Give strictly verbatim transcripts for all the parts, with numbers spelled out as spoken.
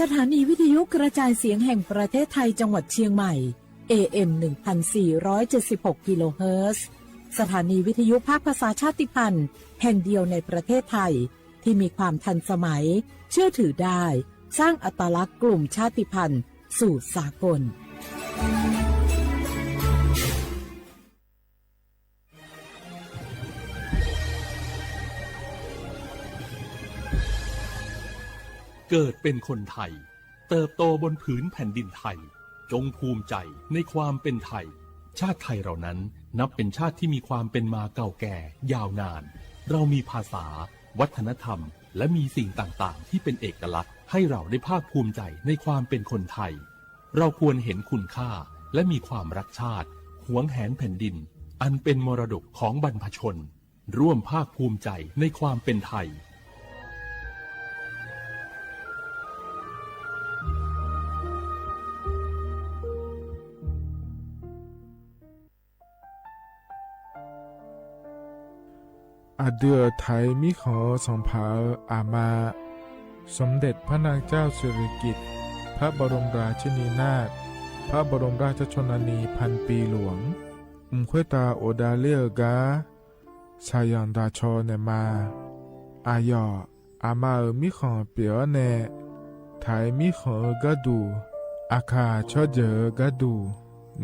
สถานีวิทยุกระจายเสียงแห่งประเทศไทยจังหวัดเชียงใหม่ เอเอ็ม หนึ่งพันสี่ร้อยเจ็ดสิบหกกิโลเฮิรตซ์ สถานีวิทยุภาคภาษาชาติพันธุ์แห่งเดียวในประเทศไทย ที่มีความทันสมัย เชื่อถือได้ สร้างอัตลักษณ์กลุ่มชาติพันธุ์สู่สากล เกิดเป็นคนไทย เติบโตบนผืนแผ่นดินไทย จงภูมิใจในความเป็นไทย ชาติไทยเรานั้นนับเป็นชาติที่มีความเป็นมาเก่าแก่ยาวนาน เรามีภาษา วัฒนธรรม และมีสิ่งต่างๆ ที่เป็นเอกลักษณ์ ให้เราได้ภาคภูมิใจในความเป็นคนไทย เราควรเห็นคุณค่า และมีความรักชาติ หวงแหนแผ่นดิน อันเป็นมรดกของบรรพชน ร่วมภาคภูมิใจในความเป็นไทย Aqdui-euq Taiq mirkhanq-eu sanqpaq-euq aqma, สมเด็จพระนางเจ้าสิริกิติ์ พระบรมราชินีนาถ พระบรมราชชนนีพันปีหลวง mq khoertav ghofdav ler-eu gar shaqzanq daqcaw naeqma. Aqyawf aqma-euq mirkhanq pyeuf-awr nae, Taiq mirkhanq-eu gharduq, Aqkaq tsawrjeuq-eu gharduq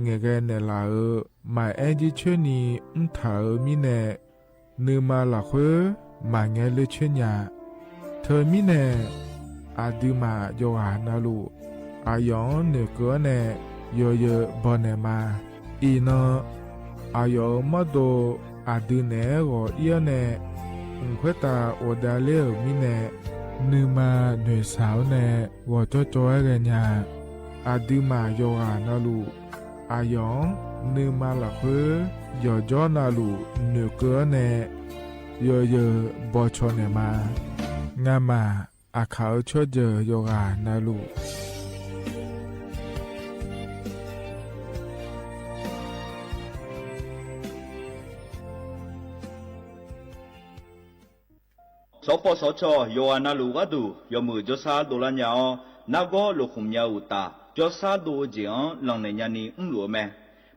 ngaeqghae naeqlaf-euq maqaer jircoer ni mrtaq-euq mirnae, nuima lafkhoer maqngae ler coer nya. Teumirnae, aqduimaf yawqghaq navluf, aqyawf-anr noeqkeuv-awr nae yawzeu bawnaeq ma. Iqnan, aqyawf-euq mawrdo aqdui naeq-aer ghawq ir-awr nae, mq khoertav ghofdav ler-euq mirnae, nuima noeqshaq-awr nae ghawqjawr jawr-aer ghaenya. Aqduimaf yawqghaq navluf, aqyawf-anr nuima lafkhoer yawqjawr navluf noeqkeuv-awr nae yawzeu bawcaw naeqma. Ngamaf Aqkaq-euq tsawrjeuq yawqghaq navluf, sawrpawv sawrcawq yawqghaq navluf gharduq yawmuiq jawrshar dovlar nya-awr, nargawr lofkhmq nya-eu uqtaf, jawrshar dov-eu jeq-anr lanqnaeq nyani mrluf-eu mae.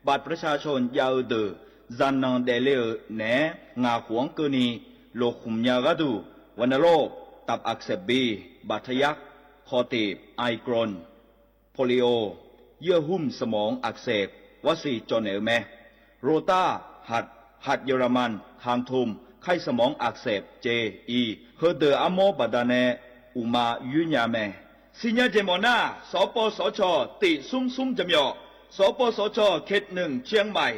บัตรประชาชน jav-eu deuq, zaqnanq daefle-euq naeq-aer ngaq khof-anr keuvni lofkhmq nya-eu gharduq, วัณโรค ตับอักเสบบี บาดทะยัก คอตีบ ไอกรน โปลิโอ เยื่อหุ้มสมองอักเสบ warsiq cawv naeq-eu mae. โรต้า หัด หัดเยอรมัน คางทุม ไข้สมองอักเสบ เจ อี heudeuq armawr baqdanae uqma yoer nya mae. Siqnya jeq mawf nar, sawrpawv sawrcawq tiq smr smr jaqmyawf, sawrpawv sawrcawq เขตหนึ่ง เชียงใหม่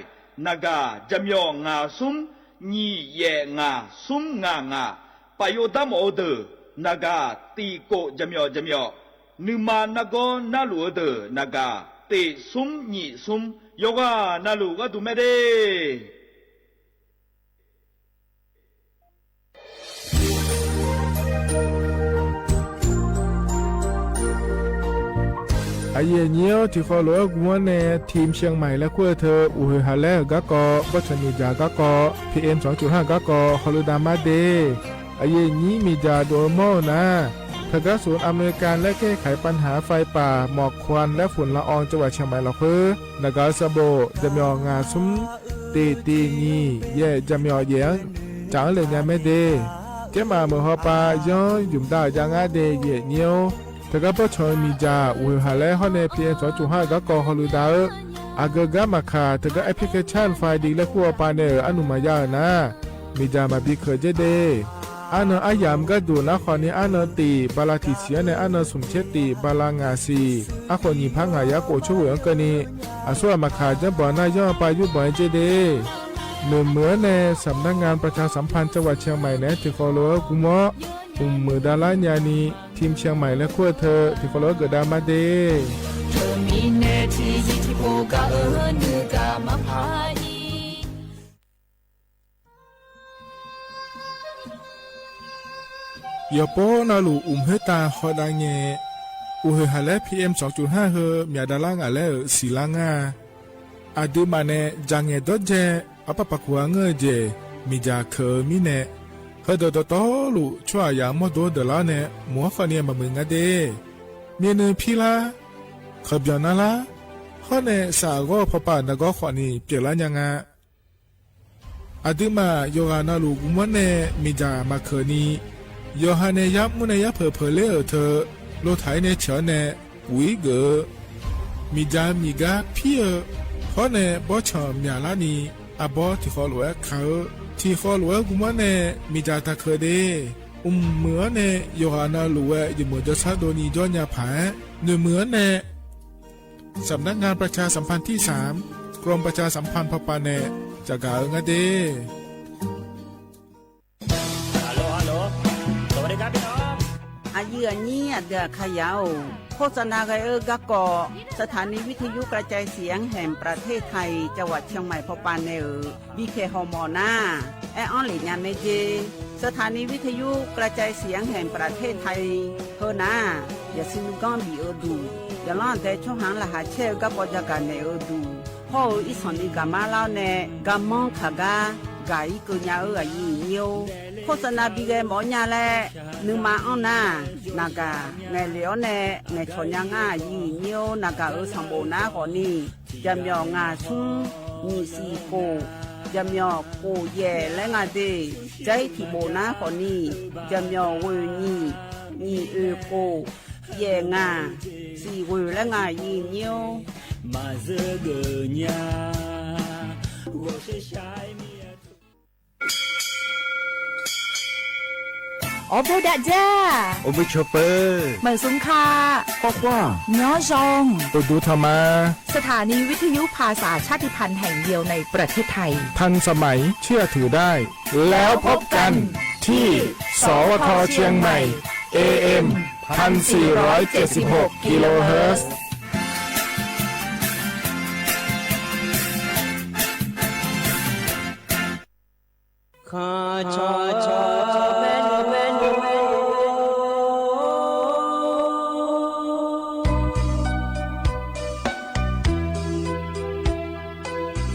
naqgaq jaqmyawf ngaq smr nyiq yaef ngaq smr ngaq ngaq, paf yov dar mawf-eu deuq naqgaq tiq kof jaqmyawf jaqmyawf, nuima nargawr narluf-eu deuq naqgaq tiq smr nyiq smr, yawqghaq navluf gharduq mae de. Aqyuif aqnyir-awr, tiqkhawf lof-aer gm-anr nae ทีมเชียงใหม่ laer kur-eu teu, uqhoeq haq laer-euq garkawv, bawrtsanq miqdzaq garkawv, P M สองจุดห้า garkawv hawluiv dav mar de. Aqyuif aqnyir miqdzaq dov-eu mawr-eu nar, teugar ศูนย์อำนวยการแลกแก้ไขปัญหาไฟป่าหมอกควันและฝุ่นละอองจังหวัดเชียงใหม่ lafkhoer naqgaq-eu sanqbof jaqmyawf ngaq smr tiq tiq nyiq yaef jaqmyawf yaef-anr caf-anr le nya mae de. Tsermaf meuq hawpav yanr ymq dav-euq jav ngar de, aqyuif aqnyir-or. Teugar bawrtsanq-eu miqdzaq uqhoeq haq laer hawr nae P M สองจุดห้า garkawv hawluiv dav-eu, aqgeu gar maqkaq teugar application file laer kur hawpav nae-euq arnmq maqya-euq nar, miqdzaq maqbi keuq dzer de. Arnan aryamq gharduq nar khawf ni arnan tiq bala tiq siq-anr nae arnan smq tser tiq bala ngaq siq, arkhof nyiq par ngaq yar khof coer ghoeq-anr keuvni, aqsur ghaq maqkaq janrbanq nar yanr-eu pav yurbanq-aer dzer de. Noeqmuiq-anr nae สำนักงานประชาสัมพันธ์จังหวัดเชียงใหม่ naeq-aer tiqkhawf lof-aer gm-awr, mqmuiq davlar nyani ทีมเชียงใหม่ laer kur-eu teu tiqkhawf lof-aer geufdav mar de. Teumirnae tiqzir tiqpov gaq-eu nuigaq maqpar-ir. Yawqpov navluf uqmq khoertav hawdav ngae, uqhoeq haq laer P M สองจุดห้า heu myaq davlar ngaq laer-euq siqlar ngar-a. Aqduimaf nae dzaqngaeq dawrdzae, arpar paq kuq-a ngeur-eu jeq miqdzaq keuq-eu mirnae, heudeuq dawqtawvluf tsawrhaqzaq mawrdo deuq lar-awr nae mq-anr khawf ni maqmuiq ngar de. Myavnuiv pirlar, kaqbyanq narlar, hawr nae saf ghawr-eu pawpav nargawr khawfni pyeuflar nya nga. Aqduimaf yawqghaq navluf gmr-anr nae miqdzaq maqkeuq ni, yawqha nae yar mr nae yar peuq peuq ler-euq teu, lotaq-ir nae ceuq-awr nae uq-ir geuf-eu, miqdzaq miqgar pir-eu, hawr nae bawrtsanq myaqlar ni, arbawr tiqkhawv lof-aer ka-eu, tiqkhawv lof-aer gmr-anr nae miqdzaq taqkeuq de. Mqmuiq-anr nae yawqghaq navluf-aer yawmuiq jawrshar dovni jawr nya paq-aer, noeqmuiq-anr nae สำนักงานประชาสัมพันธ์ที่สาม กรมประชาสัมพันธ์ พป nae caqgaq-eu ngar de. Aqyuif aqnyir aqdui aqkaqyaq-or, โฆษณา ghae-eu garkawv สถานีวิทยุกระจายเสียงแห่งประเทศไทย จังหวัดเชียงใหม่ พป nae-euq bikaeq hawmawf nar, aer-anr lef nya mae jer. สถานีวิทยุกระจายเสียงแห่งประเทศไทย heu nar, yaqsui nuiganr bif-eu duq, yaqlanr aqdae tsawrhaq-anr laqkhaq caer-eu garkawv jagaq naeq-eu duq, hawr-eu irsanq ni gaqmar lar-awr nae garmanr kaq gar gaq-ir keuv nya-eu aqyuif aqnyir-or, โฆษณา bi ghae mawf-awr nya laer nuima anr nar, naqgaq ngaeqlef-awr nae ngaeqcawq nya ngar aqyuif aqnyir-or, naqgaq-euq sanqbof nar khawfni, jaqmyawf ngaq smr nyiq siq khof, jaqmyawf khof yaef laer nga de. Jair tiqbof nar khawfni, jaqmyawf ghoeq nyiq, nyiq oeq khof, yaef ngaq, siq ghoeq laer nga aqyuif aqnyir-or. Maqzeur geuf nya, ghawqshaq shaq-aer mir-a. Awr bawr dav dzar, awr bawr cawq peuq, maeqsmr ka, khawr khawr, nyanr zanq, uqduq tanq ma. สถานีวิทยุภาษาชาติพันธุ์แห่งเดียวในประเทศไทย ทันสมัย เชื่อถือได้ แล้วพบกันที่ สวท เชียงใหม่ เอเอ็ม พันสี่ร้อยเจ็ดสิบหก กิโลเฮิรตซ์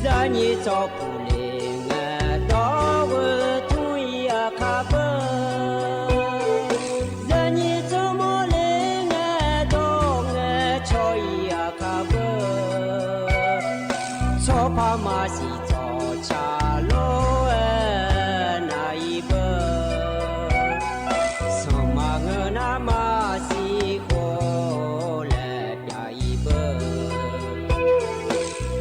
Zaqnyiq tsawrpuq le ngae dawr-eu tmr-ir aqkar beu. Zaqnyiq tsawrmawr le ngae dawr ngae cawq-ir aqkar beu. Tsawrpar maqsiq tsawrca lor-aer nav-ir beu. Sanqma ngeur nar maqsiq khof laer pyav-ir beu.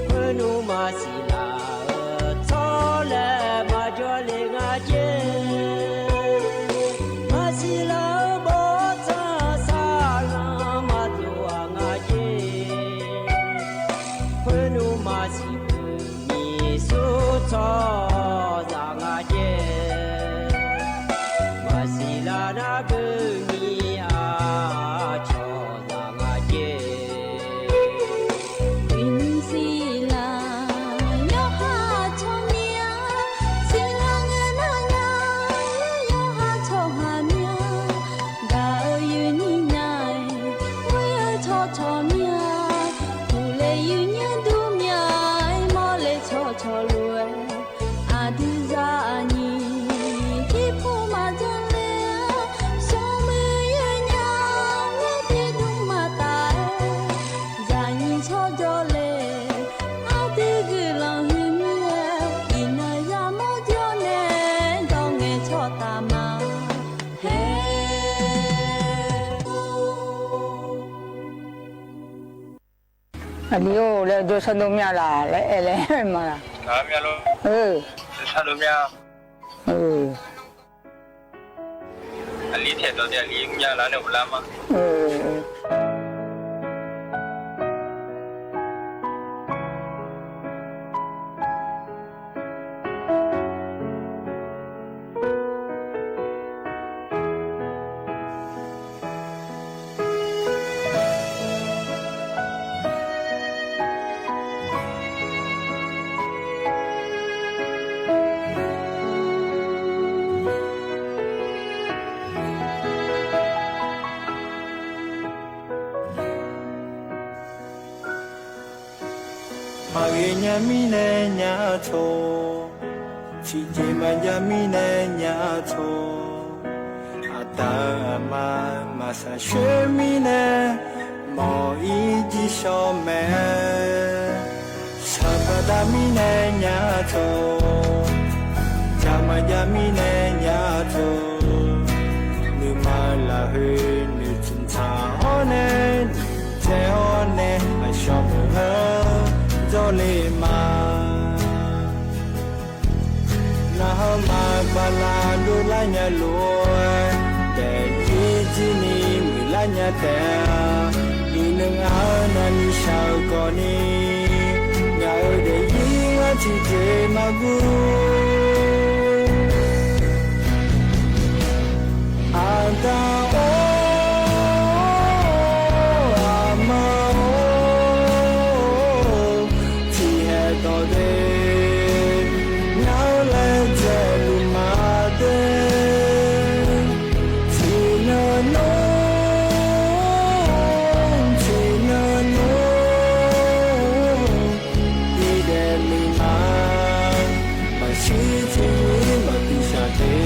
Khoernmr maqsiq laf-eu tsawrlaer maqjawr le nga jer. Maqsiq laf-eu bawrtsanq saqlanq maqdov-aq nga jer. Khoernmr maqsiq beu nyiq sur tsawrhaqzaq nga jer. Maqsiq laf nar beu nyiq-aq cawqzaq nga jer. Uiqnymr siq laf yawqha tsawrmyanr, siq laf ngae nar nya yawqha tsawrhaq myanr. Gaq-eu uiqnymr nya-aer ghoer-eu tsawrcawq myanr. Uqle uiqnymr dur myanr-aer mawrle tsawrcawq lof-aer, aqdui zaqnyiq jirpov maqdzanr ler-a. Smrmuiq yawnya-aer tiqdmr maqtaf-aer, zaqnyiq tsawrjawr le. Aqdui guiqlanq huiqmyr-aer, iqnan yamawr jawr nae dawq ngaeqcawq taf ma. Haer. Aqli-or, laer jawrshar dov mya laq laer aer laer ma laq. Aqli taeqdawq de aqli mya laf nae uvlar ma. Maqghae nya mirnae nya-eu tsawq, tiqjeq maqjav mirnae nya-eu tsawq, aq Taq-euq aqma maqsaqshoer mirnae, mawq-ir jir shawr mae. Saqbaqda mirnae nya taq, jaqmaqjav mirnae nya taq, nuima lafkhoer noeqtmq tsaq-awr nae, noeqtsaev-awr nae, aqshawq meuq-anr jawrle ma. Narhaq maqbaqla dovlar nya lof-aer, daefzir jir ni muiqlar nya taef-a. Iqnan ngaq-anr navni shaq-eu kawvni, ngaq-euq daefzir ngar tiqjeq maqguv. Aqda-or, aqma-or, tiqhaeq dawq de, ngar-anr laedzae luf ma de. Tiqnan nmr, tiqnan nmr, bidaef muiq ma. Maqshir tiqyir maqbi shaq de.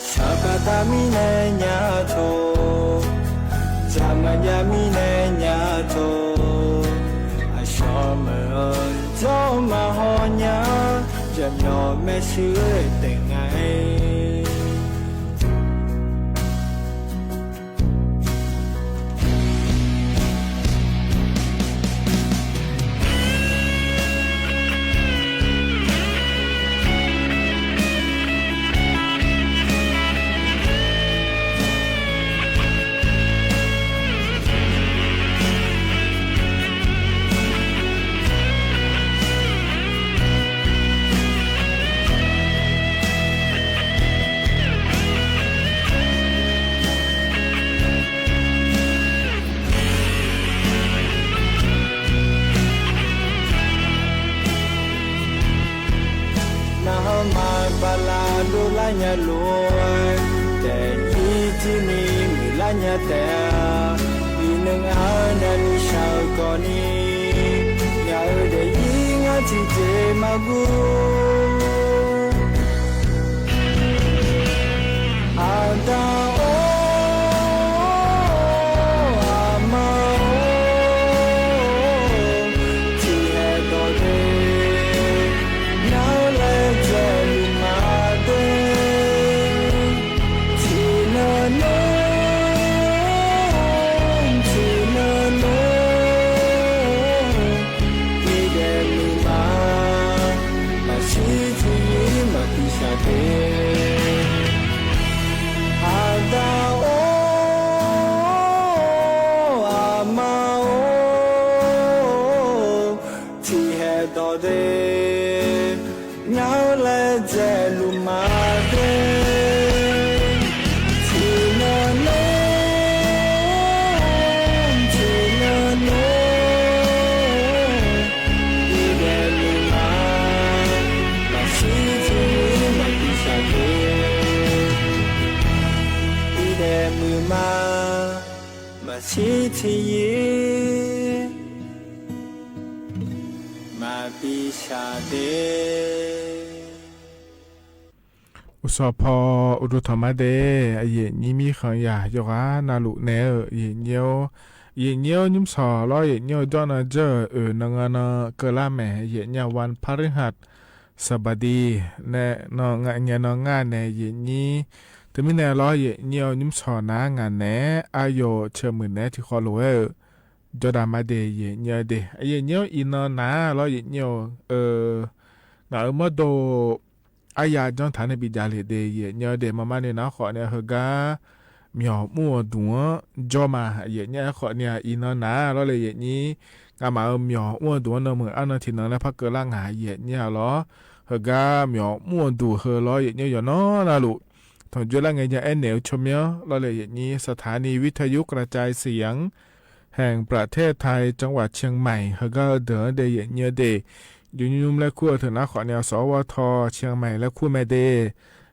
Saqbaqda mirnae nya taq, jaqmaqjav mirnae nya taq, aqshawq meuq-anr jawr maqhaw nya, jaqmyawf maershuir taef nga-aer. Narhaq maqbaqla dovlar nya lof-aer, daefzir jir ni muiqlar nya taef-a. Iqnan ngaq-anr navni shaq-eu kawvni, ngaq-euq daefzir ngar tiqjeq maqguv. Aqda-or, aqma-or, tiqhaeq dawq de, ngar-anr laedzae luf ma de. Tiqnan nmr, tiqnan nmr, bidaef muiq ma. Maqshir tiqyir maqbi shaq de. Aqda-or, aqma-or, tiqhaeq dawq de, ngar-anr laedzae luf ma de. Tiqnan nmr, tiqnan nmr, bidaef muiq ma. Maqshir tiqyir maqbi shaq de. Bidaef muiq ma. Maqshir tiqyir maqbi shaq de. Uqsawq paw uqduq tanq ma de. Aqyuif aqnyir mirkhanq yaq yawqghaq navluf naeq-eu aqyuif aqnyir-or, aqyuif aqnyir-or, nymrshawq lawr, aqyuif aqnyir-or, jawrnan jawr-euq oeq nan nga nan keuvlar mae. Aqyuif aqnyir-aq, wan parihat saqbaqdi nae nan nga, ngae nan nga nae aqyuif aqnyir. Teumirnae lawr, aqyuif aqnyir-or, nymrshawq nar ngaq naeq-aer aqyawf ceuq muiq naeq-aer tiqkhawv lof-aer-euq jawrdaq ma de. Aqyuif aqnyir-or, iqnan nar lawr, aqyuif aqnyir-or, ngaq-euq mawrdo arya janr taq nae bijav lef de. Aqyuif aqnyir de, maqma ni nar khawf ni-a, heugar myawq mr-eu duq-anr jawr ma. Aqyuif aqnyir aerkhawf ni-a, iqnan nar lawr le aqyuif aqnyir, ngamaf-euq myawq mr-eu duq-anr nanmuiq arnan tiqnan laer par keuvlar ngaq aqyuif aqnyir-a lawr. Heugar myawq mr-eu duq heu lawr, aqyuif aqnyir yawqnan navluf tanqjoe lar ngae nya aernaeq-eu tsawrmyanr lawr le aqyuif aqnyir, สถานีวิทยุกระจายเสียง แห่งประเทศไทย จังหวัดเชียงใหม่ heugar-eu deuq-anr de aqyuif aqnyir de, yawqnymr laer kur-eu teu nar khawf ni-a, สวท. เชียงใหม่ laer kur mae de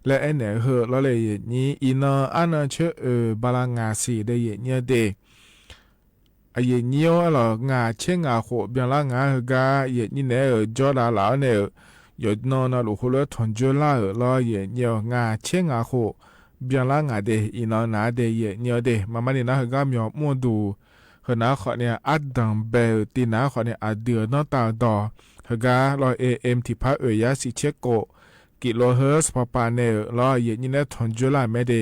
laer aernaeq-eu heu lawr le aqyuif aqnyir, iqnan arnan coer oeq bala ngaq siq de aqyuif aqnyir de. Aqyuif nyir-or, aerlawq, ngaq tser ngaq khof byanlar ngaq-anr heugar yaeqnyir naeq-aer-euq jawrdav laf-awr nae-euq, yawqnan navluf heulof-aer tanqjoer lar-euq lawr, yaeqnyir-awq, ngaq tser ngaq khof byanlar ngaq de, iqnan naq-a de, yaeqnyir-awr de. Maqmar ni nar heugar myawq mr-eu duq, heu naq-aer khawf ni-a, ardanq bae-euq tiv naq-aer khawf ni aqdui-euq danrtav-euq dawq heugar lawr, A M tiqpar oeq yar shif tser kof, kif lo heu saqpaq paq nae-euq lawr, yaeqnyir naeq-aer tanqjoer lar mae de.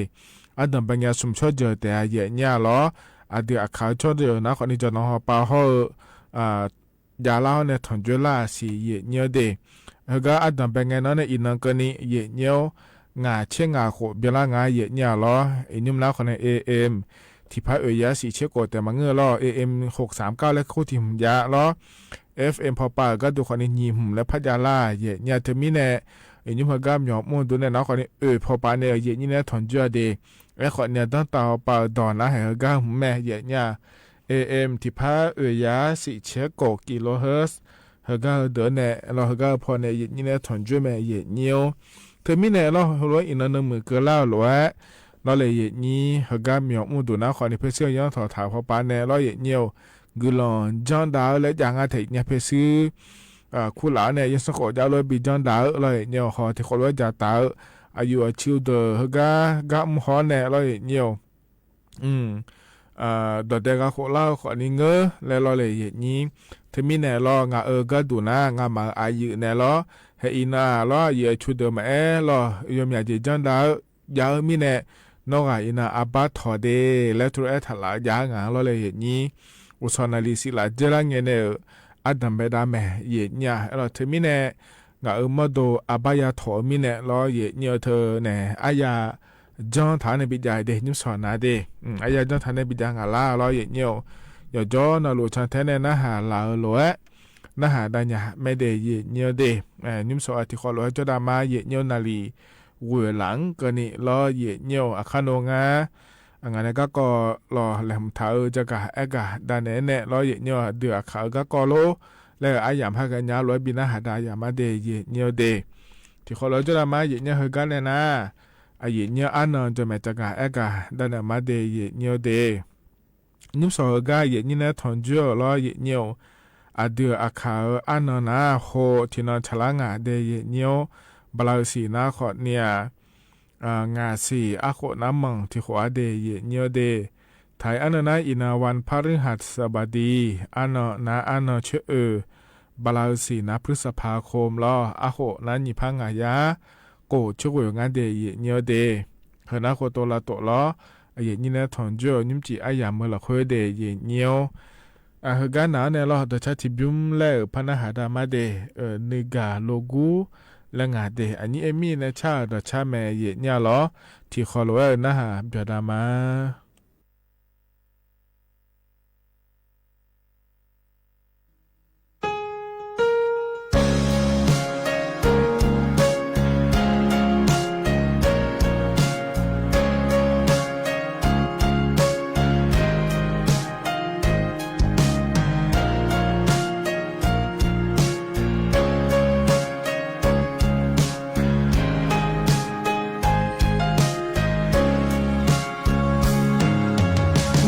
Ardanq bae ngae smq tsawrjeuq taef-a, yaeqnyir-a lawr. Aqdui aqkaq-eu tsawrjeuq naq-aer khawf ni jawqnan hawpav hawr-eu javlar hawr nae tanqjoer lar-aq siq, yaeqnyir-awr de. Heugar ardanq bae ngae nawr nae iqnan keuvni yaeqnyir-awr, ngaq tser ngaq khof byanlar ngaq-a, yaeqnyir-a lawr. Iqnymr nar khawf nae A M tiqpar oeq yar shif tser kof taef maqngeur-eu lawr, A M khof saq kar laer kur tiq hmq jav lawr. F M pawpav-euq gharduq khawf ni nyiq hmq laer par javlar, yaeqnyir-a. Teumirnae iqnymr heugar myawq mr-eu duq nae naq-aer khawf ni oeq pawpav nae-euq yaeqnyir naeq-aer tanqjoer-a de. Aerkhawf ni-a danrtav hawpav-euq dawq nar haeq heugar hmq mae, yaeqnyir-a. A M tiqpar oeq yar shif tser kof kif lo heu, heugar heudeuq-anr nae lawr, heugar-eu paw nae yaeqnyir naeq-aer tanqjoer mae, yaeqnyir-or. Teumirnae lawr, heulof-aer iqnan nuimuiq keuvlar-euq lof-aer lawr le, yaeqnyir heugar myawq mr duq nar khawf ni paershuir-eu yanr tawq taq pawpav nae lawr, yaeqnyir-awq, guiqlanq janrdav-eu laer jav nga taef nya paershuir kurlaf-awr nae yanr sanrkhof javlof-aer bi janrdav-eu lawr, yaeqnyir-awq, haw tiqkhawf lof-aer jatav-eu aqyuif aqtsu deuq heugar gar mr haw-awr nae lawr, yaeqnyir-awq, dawqdae ghaq khoflar-eu khawf ni ngeur laer lawr le, yaeqnyir. Teumirnae lawr, ngaq-euq gharduq nar ngamaf-euq aqyuif nae lawr, haeq iqnan-aq lawr, aqyuif aqtsu deuq maqaer lawr, yawmyaq jeq janrdav-eu jav-eu mirnae, nawr ghaq iqnan arbar tawq de laer tov lof-aer taqlaf-eu jav-aer ngaq-anr lawr le, yaeqnyir. Uqsawq naqliq siqlaf dzeurlar ngae nae-euq ardanq bae dav mae, yaeqnyir-a. Aerlawq, teumirnae ngaq-euq mawrdo arbar ya tawq-eu mirnae lawr, yaeqnyir-awq, teunae arya janr taq-awr nae bijav de, nymrshawq nar de. Arya janr taq nae bijav ngaq lar lawr, yaeqnyir-awq. Yawqjawr navluf cantae nae narhaq laf-eu lof-aer narhaq dav nya mae de, yaeqnyir-awr de. Nymrshawq-aq tiqkhawf lof-aer jawrdav ma, yaeqnyir-awr, naqliq ghoeq laf-anr keuvni lawr, yaeqnyir-awq. Aqkar nawr ngar ngaq nae garkawv lawq laeqhmq taq-eu jagaq aergaq dav naeq-aer nae lawr, yaeqnyir-awq, aqdui aqkaq-eu garkawv lor laer-euq aryamq par ghae nya lof-aer bi narhaq dav yaf ma de, yaeqnyir-awr de. Tiqkhawf lof-aer jawrdav ma, yaeqnyir heugar nae nar, aqyaeqnyir arnan jawqmaeq jagaq aergaq dav naeq ma de, yaeqnyir-awr de. Nymrshawq heugar yaeqnyir nae tanqjoer-euq lawr, yaeqnyir-awq. Aqdui-euq aqkaq-euq arnan nar, ho tiqnan tsaqlar ngaq de, yaeqnyir-awr. Bala-eu siq nar khawf ni-aq, ngaq siq arkhof nar manq tiqkhof-a de, yaeqnyir-awr de. Taq-iq arnan nar iqnan วันพฤหัสบดี arnan nar arnan coer-eu, bala-eu siq nar พฤษภาคม lawr, arkhof nar nyiq par ngaq yar khof coer ghoeq ngar de, yaeqnyir-awr de. Heu nar khoftof lavtof lawr, yaeqnyir nae tanqjoer-euq nymrcif aryamq-eu lafkhoer de, yaeqnyir-awr. Heugar naq-anr nae lawr, dawqcar tiqbymr laer-euq par narhaq dav ma de, nuigaq logur laer ngaq de, aqnyir aer mir nae car-euq dawqcar mae, yaeqnyir-a lawr. Tiqkhawf lof-aer-euq narhaq byaqdav ma.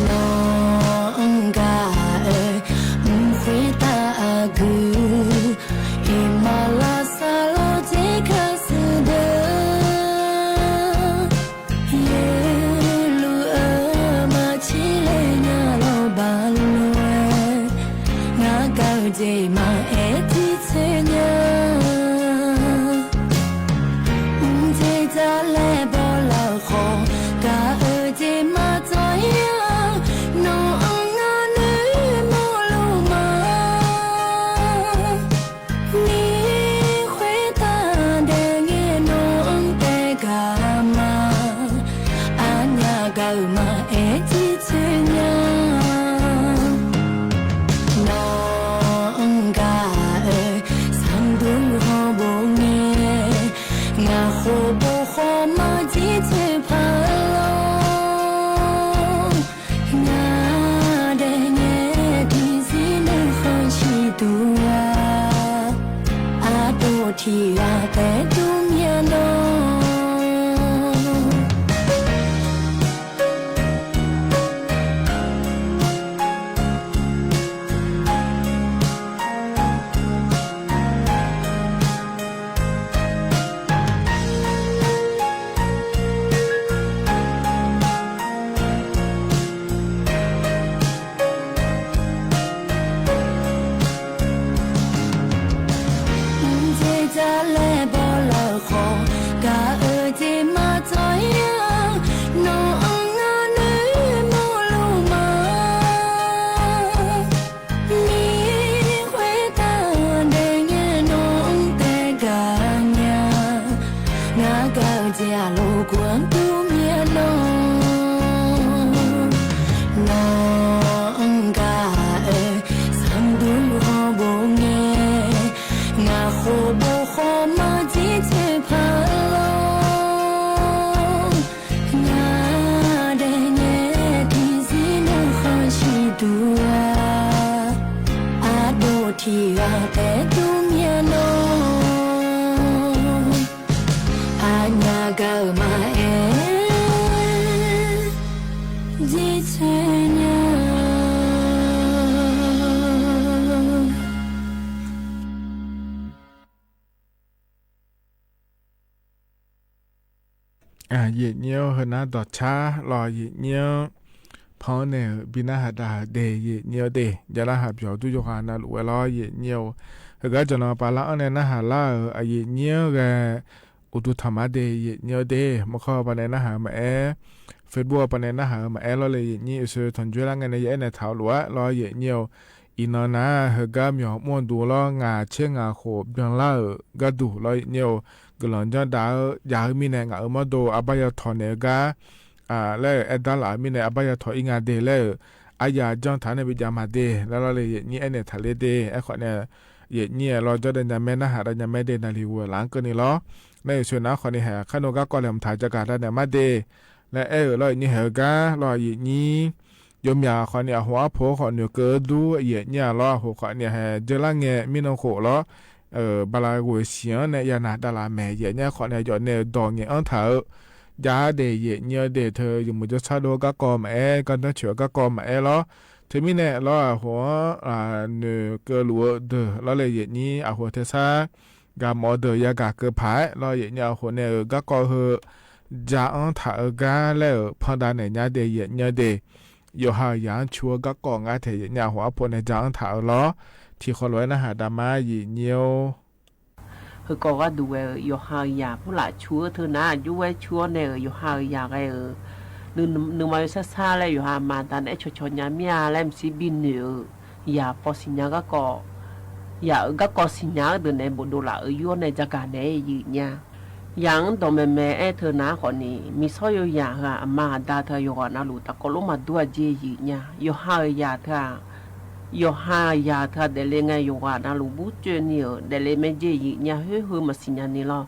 Nawq-anr gaq-eu mq khoertav aqgeu, iqmalavsar lawr dzer kar shuir deuq, yaerluf-eu maqtser laer nya lawr baqlof-aer, ngar gaq-eu jeq maqaer tirtsoer nya. Mqdzer dzar laer bawlaf-euq khawf, gaq-eu jeq maqdzawr-ir-a. Nawq-anr ngar noeqmawr luf ma. Nir khoertav daef ngae nawq-anr taef gaq ma. Arnyaf gaq-euq maqaer tirtsoer nya. Nawq-anr gaq-eu sanqdur hawbof ngae, ngaq khof bof khawf marjir toeqpaq lawr. Ngaq daef ngae tiqzir nuikhanr ciqduq-a, ardov tiq ghaq taef dur myav nawr. Jeq aqloq guq-anr dur mir-aer nawr, nawq-anr gaq-aer sanqdur hawbof ngae, ngaq khof bof khawf mar jir tsoeq paq-eu lor. Ngaq daef ngae tiqzir nuikhanr ciqduq-a, aqdov tiq ghaq taef dur mir-aer nawr, aqnyaf gaq-euq maqaer, jir tsoeq nya. Aqyuif aqnyir-awr, heunar dawqcar lawq, aqyuif aqnyir-anr pan-anr nae-euq bi narhaq dav-euq de, aqyuif aqnyir-awr de, javlar haq byawq dur yawqghaq navluf ghae lawr, aqyuif aqnyir-awr. Heugar jawqnan pavlar-anr nae narhaq lar-euq aqyuif aqnyir-anr ghae uqduq tanqma de, aqyuif aqnyir-awr de. Maqkawr pavnae narhaq-eu maqaer, Facebook-eu pavnae narhaq-eu maqaer lawr le, aqyuif aqnyir-euq sheu tanqjoer lar ngae nae ya aernaeq taq-eu lof-aer lawr, aqyuif aqnyir-awr. Iqnan nar heugar myawq mr-eu duq lawr, ngaq tser ngaq khof byanlar-euq gharduq lawr, aqyuif aqnyir-awr. Guiqlanq janr dav-eu jav-eu mirnae ngaq-euq mawrdo arbar yatawq naeq-eu gar laer-euq aerdar laf-eu mirnae arbar yatawq ir nga de laer-euq aryaq janr taq-anr nae bi jav ma de laer lawr le, aqyuif aqnyir aernaeq taq ler de. Aerkhawf nae aqyuif aqnyir-aer lawr jawrdav nya mae, narhaq dav nya mae de, naqliq ghoeq laf-anr keuvni lawr. Nar yawqsheu nar khawfni haeq kharnoeq garkawv laeqhmq taq jagaq dav naeq ma de laer aer-euq lawr, aqyuif aqnyir haeq-eu gar lawr, aqyuif aqnyir yawmyaq khawfni aqhof arpoeq-anr khawf noeqkeuv-eu dur, aqyuif aqnyir-aq lawr, aqhof khawfni haeq jeurlar ngae mirnan khof lawr, bala ghoeq siq-anr nae ya naq davlaf maeq, aqyuif aqnyir khawfni aqyawf nae-euq dawq ngaeq-anr taq-eu jav de, aqyuif aqnyir-awr de. Teu yawmuiq jawrshar dov-eu garkawv maqaer, gardanr coeq-eu garkawv maqaer lawr. Teumirnae lawr, aqhof-anr noeqkeuv luf-eu deuq lawr le, aqyuif aqnyir aqhof tersar gaq mawf-eu deuq yagaq keuv paq-aer lawr, aqyuif aqnyir aqhof nae-euq garkawv heu ja-anr taq-eu gar laer-euq pandav naeq nya de, aqyuif aqnyir-awr de. Yawqha-euq yaq-anr cu-eu garkawv ngar taeq, aqyuif aqnyir aqhof arpoeq nae ja-anr taq-eu lawr. Tiqkhawf lof-aer narhaq dav ma, aqyuif aqnyir-awr. Heukawv gharduq ghae-euq yawqha-euq yaq purlaf cu-eu teu nar, aqjox ghae cu-awr nae-euq yawqha-euq yaq ghae-euq nuima yawsar sar laer yawqha aqma aqda naeq-aer cawqcawq nya mir-a laer maqsiq binoeq-euq yaq paw siqnya garkawv, yaq-euq garkawv siqnya-eu deuq nae bofdov laf-euq yur-awr nae jagaq naeq-aer aqyuif aqnyir-a. Yaq-anr dawqmaeq maeq-aer teu nar khawfni, miqsawr yawyaq heu-aq, aqma aqda teu-aq yawqghaq navluf tafkawv lof maqdur-a jeq aqyuif aqnyir-a. Yawqha-euq yaq teu-aq, yawqha-euq yaq teu-aq daefle ngae yawqghaq navluf burcoeni-euq daefle mae jeq aqyuif aqnyir-a, khoer heu maqsiq nya ni lawr.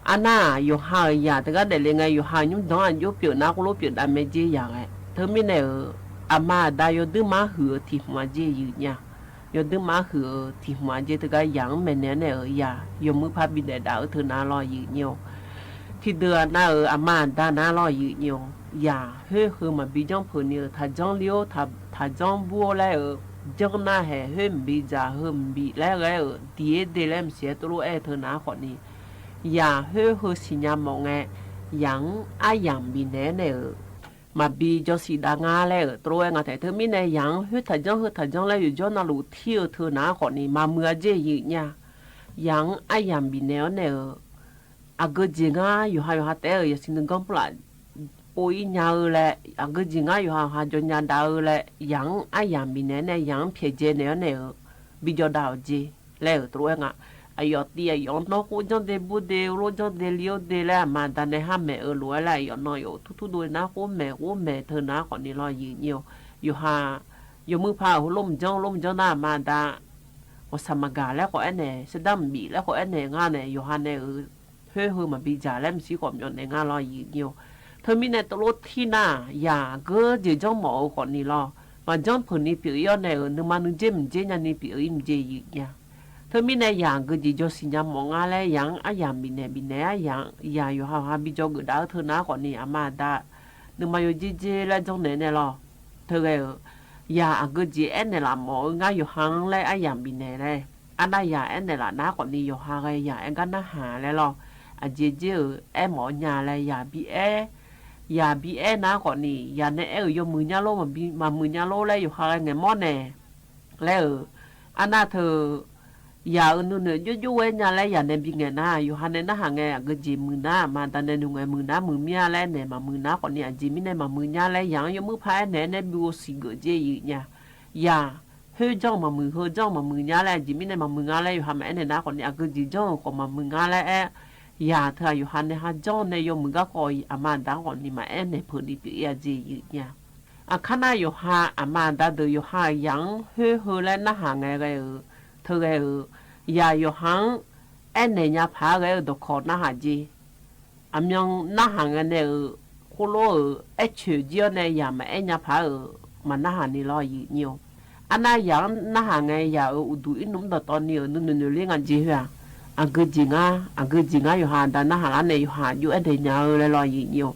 Arnar-aq, yawqha-euq yaq teugar daefle ngae yawqha nymrdanq-anr aqjox pyeuf nar khoerlof pyeuf dav mae jeq yaq ghae. Teumirnae-euq aqma aqda yawduir mar huiq-eu tiq hmq-a jeq aqyuif aqnyir-a. Yawduir mar huiq-eu tiq hmq-a jeq teugar yaq-anr maeqnaeq-awr nae-euq yaq yawmuiq par bi daef daf-eu teu nar lawr aqyuif aqnyir-awr. Tiqdeuq-aq nar-euq aqma aqda nar lawr aqyuif aqnyir-awr, yaq khoer heu maqbi janr peuq ni-euq taqjanr ler-awr, taqjanr bur-awr laer-euq janr nar haeq khoer maqbi dzaq heu maqbi laer ghae-euq diq-aer de laer maqsiq-aer tov lof-aer teu nar khawfni, yaq khoer heu siqnya mawf ngae, yaq-anr aryamq bifnaeq-awr nae-euq maqbi jawrsiq dav ngar laer-euq tov lof-aer nga taef. Teumirnae yaq-anr khoer taqjanr heu taqjanr laer yawqjawr navluf tir-eu teu nar khawfni maqmuiq-a jeq aqyuif aqnyir-a. Yaq-anr aryamq bifnaeq-awr nae-euq aqgeu jeq ngar yawqha yawqha taef-aer-euq yasiq nuiganr purlaf pov-ir nya-eu laer, aqgeu jeq ngar yawqha yawqha jawr nya dav-eu laer, yaq-anr aryamq bifnaeq-awr nae yaq-anr pyaeqdzae naeq-awr nae-euq bi jawr dav-awq jeq laer-euq tov lof-aer nga. Aqyawf tiv aqyawf-anr nawr khoer janr de bur de, lof janr de li-awr de laer aqma aqda nae har maeq-eu lof-aer laer aqyawf nan yawf tur tur dov nar khoer maeq khoer maeq teu nar khawfni lawr aqyuif aqnyir-awr, yawqha yawmuiq par-euq heulof maqjanr lof maqjanr nar aqma aqda ghawqshaq maqgaq laer khawf aernaeq, sardar maqbif laer khawf aernaeq ngar nae yawqha nae-euq khoer heu maqbi dzaq laer maqsiq khawf myawf naeq ngar lawr aqyuif aqnyir-awr. Teumirnae tov lof tir nar yaq aqgeu jeq janr mawf-eu khawfni lawr, maqjanr peuq ni pyeuf-ir-awr nae-euq nuima nuidzer maqdzer nyani pyeuf-ir maqdzer aqyuif aqnyir-a. Teumirnae yaq aqgeu jeq jawrsiq nya mawf ngar laer yaq-anr aryamq bifnaeq bifnaeq-aer yaq yawqha yawqha bi jawr geuf dav-eu teu nar khawfni aqma aqda nuima yawdzer dzer laer janrnaeq nae lawr. Teughae-euq yaq aqgeu jeq aernaeq laf mawf-eu ngar yawqha-anr laer aryamq bifnaeq laer, arnav yaq aernaeq laf nar khawfni yawqha ghae yaq aer gar narhaq laer lawr. Aqjeq dzer-euq aermawf-eu nya laer yaq bi aer, yaq bi aer nar khawfni yaq nae aer-euq yawmuiq nya lor maqmuiq nya lor laer yawqha ghae ngaeq mawr nae laer-euq, arnav teu yaq-euq nuinoeq jovjov-aer nya laer yaq nae bi ngaeq nar, yawqha nae narhaq ngae aqgeu jeq muiq nar, aqma aqda nae noeq ngae muiq nar muiq mir-a laer naeq maqmuiq nar khawfni aqjeq mirnae maqmuiq nya laer yaq-anr yawmuiq par aernaeq-aer nae bi ghovshiq geuf dzer aqyuif aqnyir-a. Yaq khoer janr-eu maqmuiq heu janr-eu maqmuiq nya laer aqjeq mirnae maqmuiq nga laer yawqha maqaer naeq nar khawfni aqgeu jeq janr-euq khawf maqmuiq nga laer aer Yaq teu-aq yawqha nae ha janr nae yawmuiq garkawv aqma aqda-anr khawfni maqaer naeq peuq ni pyeuf-ir-a jeq yuf nya. Aqkar nar yawqha aqma aqda deuq yawqha-euq yaq-anr khoer heu laer narhaq ngae ghae-euq, teughae-euq, yaq yawqha-anr aernaeq nya paq-aer ghae-eu dawqkawq narhaq jeq. Aqmyan narhaq ngae nae-euq, khoerlof-euq aercoeq jir-awr nae yaq maqaer nya paq-aer-euq maqnarhaq ni lawr yuf nyir-awr. Arnar yaq-anr narhaq ngae yaq-euq uqduq irnmr dawqtawv ni-euq nuinoeq noeq ler nga jeq khoer-aq, aqgeu jeq ngar, aqgeu jeq ngar yawqha aqda narhaq lar nae yawqha aqjox aernaeq nya-eu laer lawr yuf nyir-awr.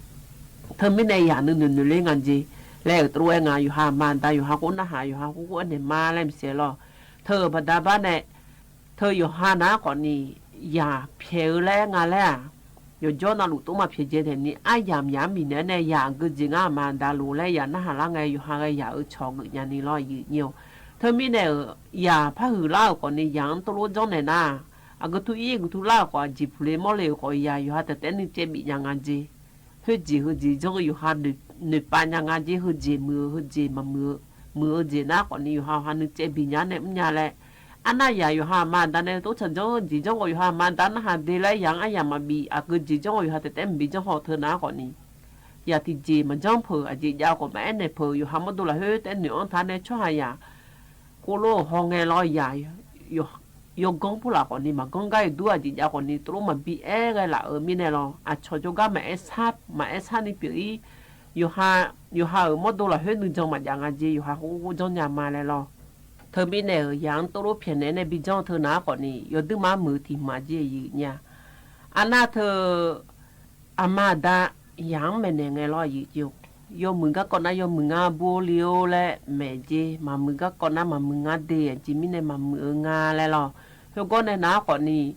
Teumirnae yaq nuinoeq noeq ler nga jeq laer-euq teulof-aer nga yawqha aqma aqda yawqha khoer narhaq yawqha khoer khoer aernaeq ma laer maqsiq lawr. Teu-euq baqda bar nae, teu yawqha nar khawfni yaq pyaeq-eu laer nga laer-aq, yawqjawr navluf tov maqpyaeq jae taeq ni aryamq yaq-anr bifnaeq-aer nae yaq aqgeu jeq ngar aqma aqda lof laer yaq narhaq lar ngae yawqha ghae yaq-euq cawq geuf nya ni lawr yuf nyir-awr. Teumirnae-euq yaq par huiq lar-euq khawfni yaq-anr tov lof janrnaeq nar, aqgeu tov ir geu tov lar-euq khawf aqjeq puqle mawrle-euq khawf yaq yawqha taef taef nuicaev bif nya nga jeq. Khoerjeq heujeq janr-eu yawqha noeqpav nya nga jeq, heujeq muiq-eu heujeq maqmuiq-eu, muiq-eu jeq nar khawfni yawqha yawqha nuicaev bif nya nae mr nya laer. Arnar yaq yawqha aqma aqda nae tov tsaq janr-eu jeq janr khawf yawqha aqma aqda narhaq de laer yaq-anr aryamq maqbif aqgeu jeq janr khawf yawqha taef taef maqbi janr haw teu nar khawfni yaq tiqjeq maqjanr peuq aqjeq jav khawf maqaer naeq peuq yawqha mawrdo lafkhoer taef noeq-anr taq nae tsawrhaq yaq khoerlof-euq hawngae lawr yaq yawganr purlaf khawfni maqganr gar-iq dur aqjeq jav khawfni tov lof maqbi aer ghae laf-euq mirnae lawr aqcawq jawrgar maqaer sar maqaer sar ni pyeuf-ir. Yawqha, yawqha-euq mawrdo lafkhoer nuijan maqjav nga jeq yawqha khoer khoer janrnya ma laer lawr. Teumirnae-euq yaq-anr tov lof pyaeqnaeq nae bi janr teu nar khawfni yawduirma muiq-eu tiq hmq-a jeq yuf nya. Arnar teu aqma aqda yaq-anr maeqnaeq ngae lawr yuf jeq-awr, yawmuiq garkawv nar yawmuiq ngar bur le-or laer maeq jeq, maqmuiq garkawv nar maqmuiq ngar de aqjeq mirnae maqmuiq-eu nga laer lawr. Khoergawr nae nar khawfni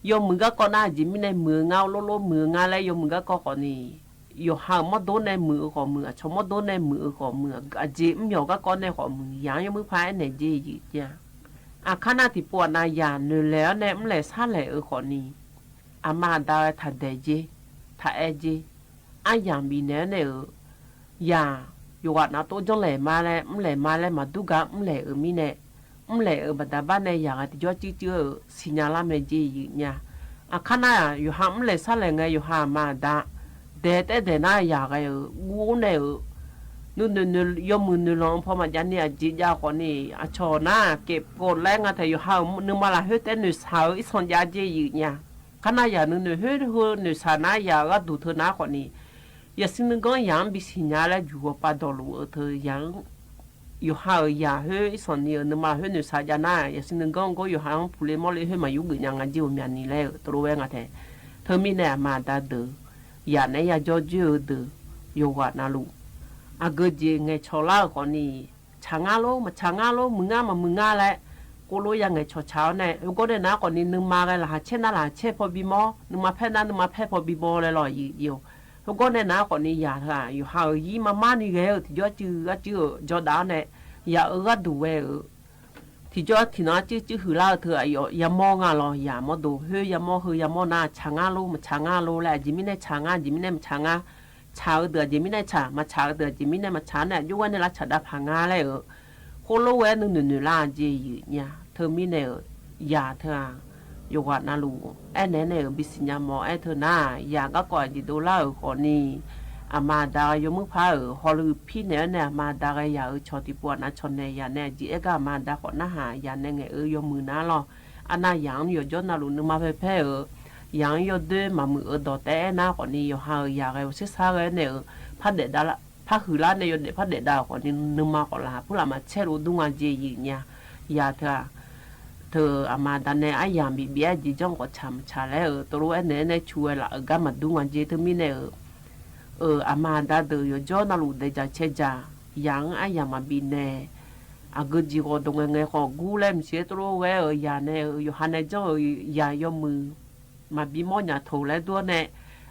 yawmuiq garkawv nar aqjeq mirnae muiq-eu ngar, lorlof muiq-eu ngar laer yawmuiq garkawv khawfni, yawqha-euq mawrdo nae muiq-eu khawf muiq, aqcawq mawrdo nae muiq-eu khawf muiq, aqjeq mr yawq garkawv nae khawf muiq, yaq-anr yawmuiq par aernaeq jeq yuf nya. Aqkar nar tiqpov aqnav yaq noeqlaeq-awr nae mrlaeq sarlaeq-eu khawfni, aqma aqda ghae taqdaeq jeq, taqaer jeq, aryamq bifnaeq-awr nae-euq, yaq yawqghaq nav tov janrlaeq ma laer mrlaeq ma laer maqdur gar mrlaeq-euq mirnae, mrlaeq-euq baqda bar nae yaq ghae tiqjawr cuircuir-eu siqnya lar mae jeq yuf nya. Aqkar nar-aq yawqha mrlaeq sarlaeq ngae yawqha aqma aqda daeq taer daeq nar yaq ghae-euq guv-awr nae-euq nuinoeq noeq yawmuiq noeqlanq-eu paw maqjav ni aqjeq jav khawfni aqcawq nar-aq kaef pov laer nga taeq yawqha-euq nuima lafkhoer taef noeqshaq-eu irsanq jav jeq yuf nya. Aqkar nar yaq nuinoeq khoer heu noeqshaq nar yaq-euq gharduq teu nar khawfni yaqsur nuiganr yaq-anr bisiq nya laer juqhawpav dawqluf-eu teu yaq-anr yawqha-euq yaq khoer irsanq ni-euq nuima lafkhoer noeqshaq jav nar yaqsur nuiganr gawr yawqha-anr puqle mawrle khoer maqyur geuf nya nga jeq-euq myaq ni laer-euq tov lof-aer nga taeq. Teumirnae aqma aqda deuq, yaq naeq-aer yajawr joer-eu deuq, yawqghaq navluf aqgeu jeq ngaeqcawq lar-euq khawfni tsaq ngar lor maqtsaq ngar lor muiq ngar maqmuiq ngar laer khoerlof ya ngaeqcawq tsaq-awr nae, heugawr nae nar khawfni nuima ghae laqkhaq caer nar laqkhaq caer paw bimawr, nuima paer nar nuima paer paw bimawr laer lawr yuf jeq-awr. Heugawr nae nar khawfni yaq teu-aq yawqha-euq ir marmar ni ghae-eu tiqjawr arcuiv arcuiv-euq jawrdav-awr nae, yaq-euq gharduq ghae-euq tiqjawr tiqnan arcuiv cuiv huiqlar-eu teu aqyawf yamawr nga lawr yaq mawrdo khoer yamawr heu yamawr nar tsaq ngar lor maqtsaq ngar lor laer aqjeq mirnae tsaq ngar aqjeq mirnae maqtsaq ngar, tsaq-eu deuq aqjeq mirnae tsaq maqtsaq-eu deuq aqjeq mirnae maqtsaq-awr nae aqjox ghaer nae lavtsaq dav paq nga laer-euq khoerlof ghae nuinoeq noeq lar jeq yuf nya. Teumirnae-euq yaq teu-aq yawqghaq navluf aernaeq nae-euq bisiq nya mawf-aer teu nar-aq yaq garkawv aqjeq dovlar-euq khawfni aqma aqda ghae yawmuiq par-euq hawluiv pirnaeq-awr nae aqma aqda ghae yaq-euq cawq tiqpov aqnav cawq naeq yaq nae aqjeq aer gar aqma aqda khawf narhaq yaq nae ngaeq-eu yawmuiq nar lawr. Aqnav yaq-anr yawqjawr navluf nuima paer paer-euq yaq-anr yawdoer maqmuiq-eu dawq taef-aer nar khawfni yawqha-euq yaq ghae-euq sersar ghae nae-euq par daef dav lar par huiqlar nae yawdaef par daef dav-euq khawfni nuima khawf laqkhaq purlaf maqcaer luf dur nga jeq yuf nya. Yaq teu-aq teu aqma aqda nae aryamq bif bif-aer jeq janr khawf tsaq maqtsaq laer-euq tov lof-aer naeq-aer nae cu ghae laf-euq gar maqdur nga jeq teumirnae-euq aqma aqda deuq yawqjawr navluf daeqdzaq caerdzaq yaq-anr aryamq maqbif naeq aqgeu jeq ghawqdaq ngae ngae khawf gur laer maqsiq-aer tov lof ghae-euq yaq nae-euq yawqha nae janr-euq yaq yawmuiq maqbi mawrnya toq laer dur-awr nae,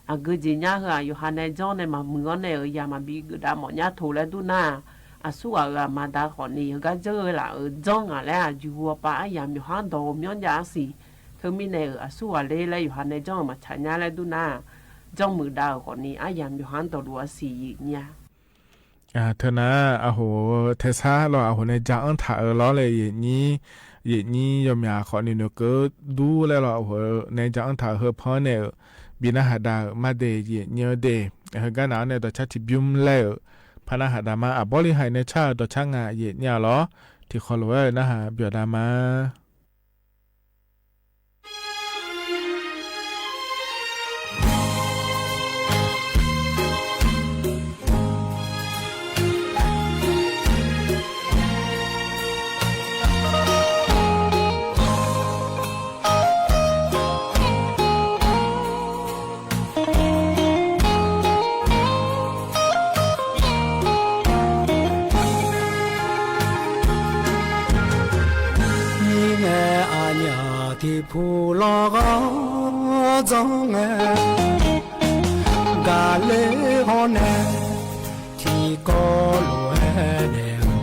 aqgeu jeq nyar heu-aq yawqha nae janr nae maqmuiq-awr nae-euq yaq maqbi geufdav mawf nyar toq laer dur nar-aq, aqsurghaq-euq aqma aqda khawfni heugar janr-eu laf-euq janr ngaq laer-aq juqhu awqpav aryamq yawqha-anr dawq-eu myanr jav arsiq. Teumirnae-euq aqsurghaq ler laer yawqha nae janr-euq maqtsaq nyar laer dur nar-aq, janrmuiq dav-euq khawfni aryamq yawqha-anr dawqluf arsiq yuf nya. Teunar aqhof-eu taesar lawr, aqhof nae ja-anr taq-euq lawr laer, yaeqnyir, yaeqnyir yawmyaq khawf noeqnoeq keuv dur laer lawr, aqhof nae ja-anr taq-euq heu pan-anr nae-euq bi narhaq dav-euq ma de, yaeqnyir-eu de. Heugar naq-anr nae dawqcar tiqbymr laer-euq par narhaq dav ma. Aqbawr li haiq nae car-euq dawqcar nga yaeqnyir-a lawr. Tiqkhawf lof-aer narhaq byawqdav ma. Mirnae aqnyaf tiqpuq lawr ghawr dzanr ngae, gaqler hawr nae tiqkawv lof-aer daef-eu,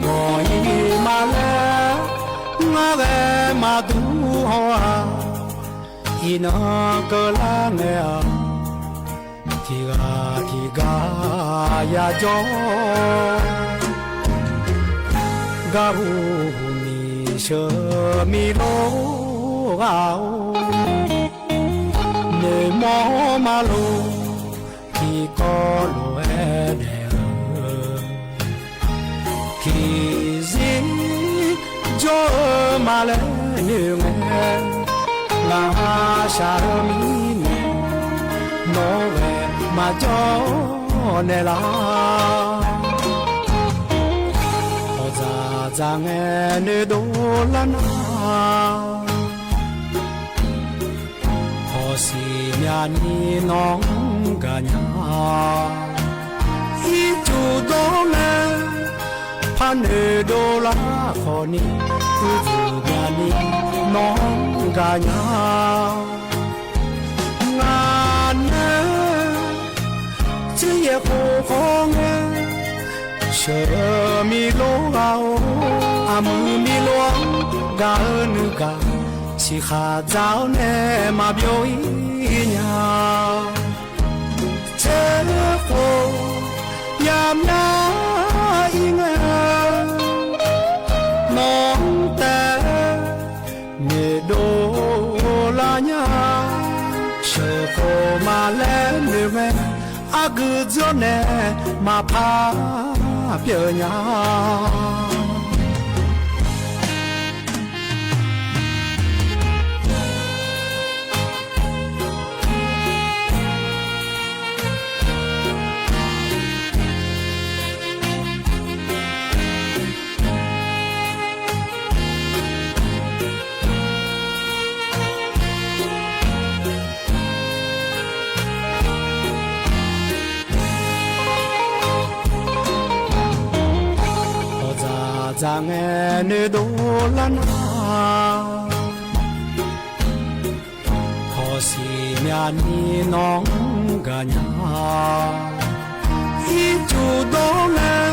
ghawq-ir ma laer ngar ghae maqdur haw-aq, iqnan keuvlar ngae-aq, tiqghaq tiqghaq yajawr, gaqhuq huqmiq sheuqmiq lor ghaq-or, noeqmawr ma lor, tiqkawv lof-aer daef-eu, tiqzir jawr-eu ma laer noeq ngae, ngaq-a shaq-eu mirnae, nawr ghae maqjawr naeqlaf. Hawqdzaq dzaq ngae noeqdov lar nar, hawq siq myavni nawq-anr gaqnya. Ircuf dawr nae par noeqdov lar khawfni, uicuiv myavni nawq-anr gaqnya. Ngaq nae tseryaeq khof khawf ngae, sheuqmiq lor ghaq-or, aqmuiq miq lof-anr gaq-eu nuigaq, siqkhaq dzaq-awr nae maqbyov-ir nya. Tser khof yamyar-ir ngae, nawq-anr taef noeqdov lar nya. Sheuqkhof ma laer noeq ngae, arguiq dzawr nae maqpar pyeuf nya. Hawqdzaq dzaq ngae noeqdov lar nar, hawq siq myavni nawq-anr gaqnya. Ircuf dawr nae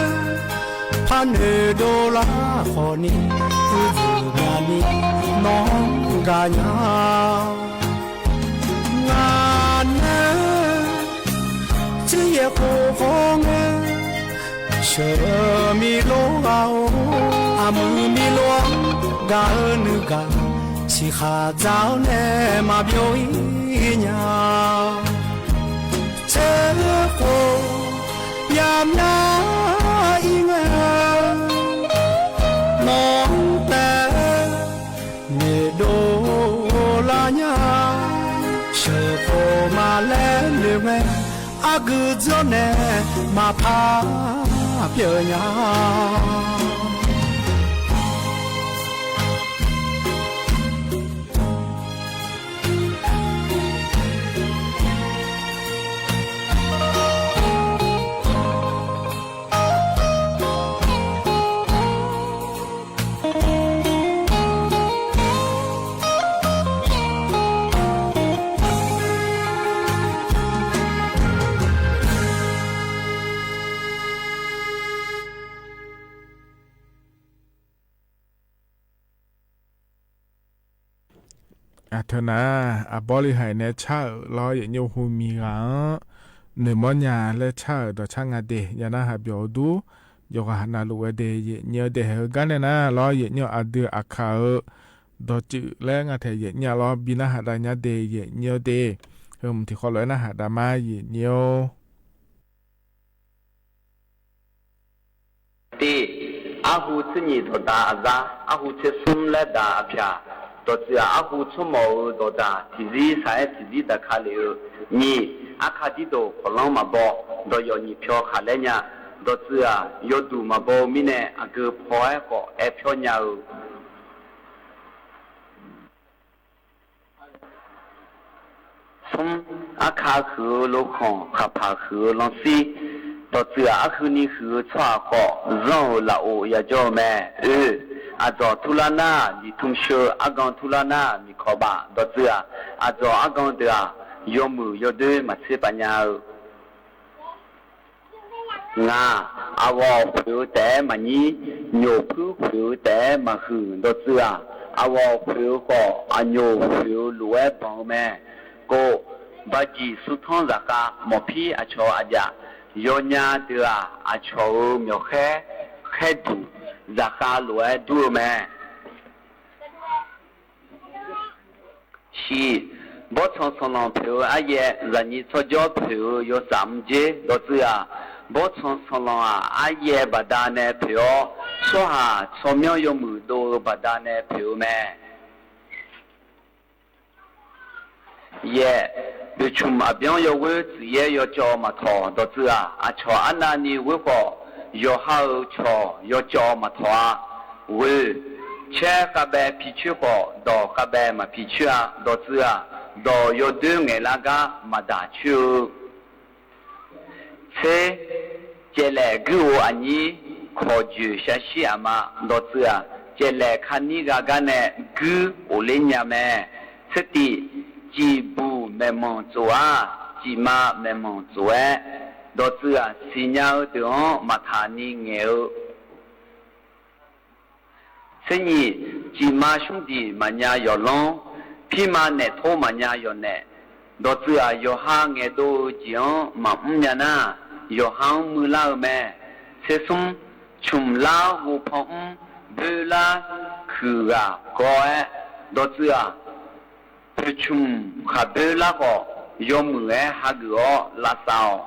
par noeqdov lar khawfni, uicuiv myavni nawq-anr gaqnya. Ngaq nae tseryaeq khof khawf ngae, sheuqmiq lor ghaq-or, aqmuiq miq lof-anr gaq-eu nuigaq, siqkhaq dzaq-awr nae maqbyov-ir nya. Tser khof yamyar-ir ngae, nawq-anr taef noeqdov lar nya. Sheuqkhof ma laer noeq ngae, arguiq dzawr nae maqpar pyeuf nya. Aqteu nar, aqbawr li haiq nae car-euq lawr, yaeqnyir humiq ghaq-anr noeqmawr nya laer car-euq dawqcar nga de. Yawqnar haq byawq-eu dur, yawqghaq navluf ghae de. Yaeqnyiq-eu daef-eu gar nae nar lawr, yaeqnyiq-eu aqdui aqkaq-eu dawqtsuif laer nga taeq yaeqnyiq-a lawr, bi narhaq dav nya de. Yaeqnyiq-eu daef, heu mq tiqkhawv lof-aer narhaq dav ma. Yaeqnyiq-or. Tiq, arhu tser nyiq dawqdaq aqzar, arhu tser smr laer daq aqpyaq. Dawqtsuif-aq, arhu tsawrmawf-euq dawqdaq tiqzir saq-aer tiqzir daqka lef-eu. Nyiq, arka dirdoq khawqlanr maqbaw, dawqyawf nyiq pyawq khaqlaer nya. Dawqtsuif-aq, yawduq maqbaw-eu mirnae aqgeu paw-aer khawf aer pyawr nya-eu. Smr, arka huiq-eu lokhanq, khaqpaq huiq-eu lanrsir. Dawqtsuif-aq, arhuini huiq-eu tsawrhaq khawf, zanr-euq lafov yajawr-eu mae. Oe, aqdzawq turlar nar, diqtm sheu, argan turlar nar, miqkawq baf. Dawqtsuif-aq, aqdzawq argan deuq-aq, yawmuiq yawdoer maqtser paf nya-eu. Ngaq, aqghawq khoeq-eu taef-aer maqnyir, nyoq puir khoeq-eu taef-aer maqhuiq. Dawqtsuif-aq, aqghawq khoeq-eu khawf, aqnyoq khoeq-eu lof-aer banq-eu mae. Kov, bajiq smrtanr zaqkhav mawqpir aqcawq-eu aqjaf, yawnya deuq-aq, aqcawq-euq myawqkhaer khaerduq zaqkhav lof-aer dur-eu mae. Shiq, bawrtsanq sanqlanq poeq-eu aryaer, zaqnyiq tsawrjawr poeq-eu yawtsaf mr jer. Dawqtsuif-aq, bawrtsanq sanqlanq-aq, aryaer baqdanae poeq-awr, tsawrhaq tsawrmyanr yawmuiq dov-eu baqdanae poeq-eu mae. Yaeq, poeqcmq aqbyanr yawghoer tsuif yaer yawcawv maqtawq. Dawqtsuif-aq, aqcawq arnavni ghoer khawf, yawqha-euq cawq yawcawv maqtawq-a. Ghoeq, caer khavbaev picoer khawf, dawq khavbaev maqpicoer-a. Dawqtsuif-aq, dawq yawdoer ngaeqlar gar maqdaq coer-eu. Tser, caevlaef guir-eu aqnyir, kawqjoeq shaqshir aqma. Dawqtsuif-aq, caevlaef kanir gha gar nae guir ghofler nya mae. Tser tiq, ciqbuq maeqmanq tsof-aq, ciqma maeqmanq tsof-aer. Dawqtsuif-aq, siqnya-eu deuq-anr maqtaq ni ngaeq-eu. Tser nyiq, ciqma shmr diq maqnya yawqlanr, pirma naeq tor maqnya yawqnaeq. Dawqtsuif-aq, yawqha ngaeqdov-eu jeq-anr maqmr nya nar, yawqha-anr muilar-eu mae. Tser smr, cmq lar ghov pan mr, boerlar kuiq ghaq gawr-aer. Dawqtsuif-aq, poeqcmq khaqboer lar khawf, yawmuiq-aer hageuf-awr lavsav-awq.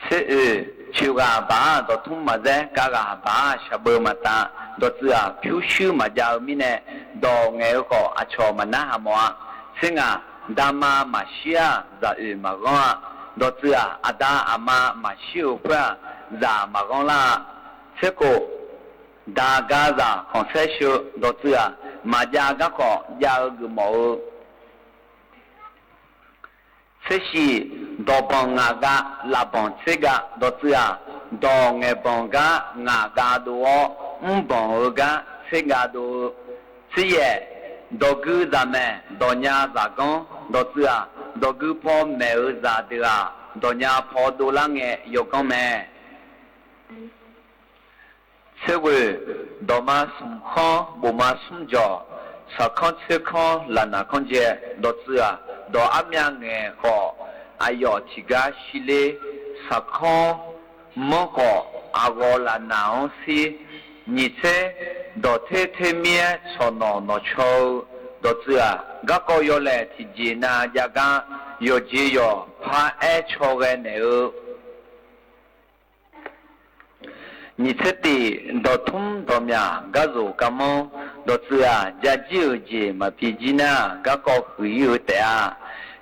Tser oeq, coeq ghaq baq-aq dawqtmr maqzaer, kav ghaq baq-aq shaqbeuv maqtav. Dawqtsuif-aq, pyurshuir maqjav-eu mirnae, dawq ngaeq-eu khawf aqcawq maqnar haq mawf-a. Tser ngaq, dama maqshir-aq, zaq oeq maqghanr-a. Dawqtsuif-aq, aqda aqma maqshir-euq khoer-aq, zaq maqghanr lar-a. Tser kof, daq ga zaq khanqsaer sheu. Dawqtsuif-aq, maqjav garkawv jav-eu geufmawf-eu. Tser shif, dawqbanq ngaq ga, lafbanq tser ga. Dawqtsuif-aq, dawq ngaeqbanq gar ngaq ga dov-awr, mrbanq-eu gar tser ga dov-eu. Tser yaeq, dawqgui zaqmaeq dawqnya zaqganr. Dawqtsuif-aq, dawqgui paw maeq-eu zaqdeuq-aq, dawqnya paw dovlar ngae yawganr mae. Tser ghoeq, dawqma smq kanr bofma smr jawq, saqkanr tser kanr lafnaq kanr jae. Dawqtsuif-aq, dawq armyav ngaeq khawf, aqyawf tiqgar shirler, saqkanr manr khawf, aqghawv lafnaq-anr shir. Nyiq tser, dawqter ter mir-aer tsawqnawq nawqcaw-eu. Dawqtsuif-aq, garkawv yawlaeq tiqjeq nav jav gar, yawqjeq yawq par-aer caw ghae naeq-eu. Nyiq tser tiq, dawqtmr dawqmyaq garzoq garmanr. Dawqtsuif-aq, ja jir-euq jeq maqbi jir nar, garkawv huiq-ir-eu taef-a.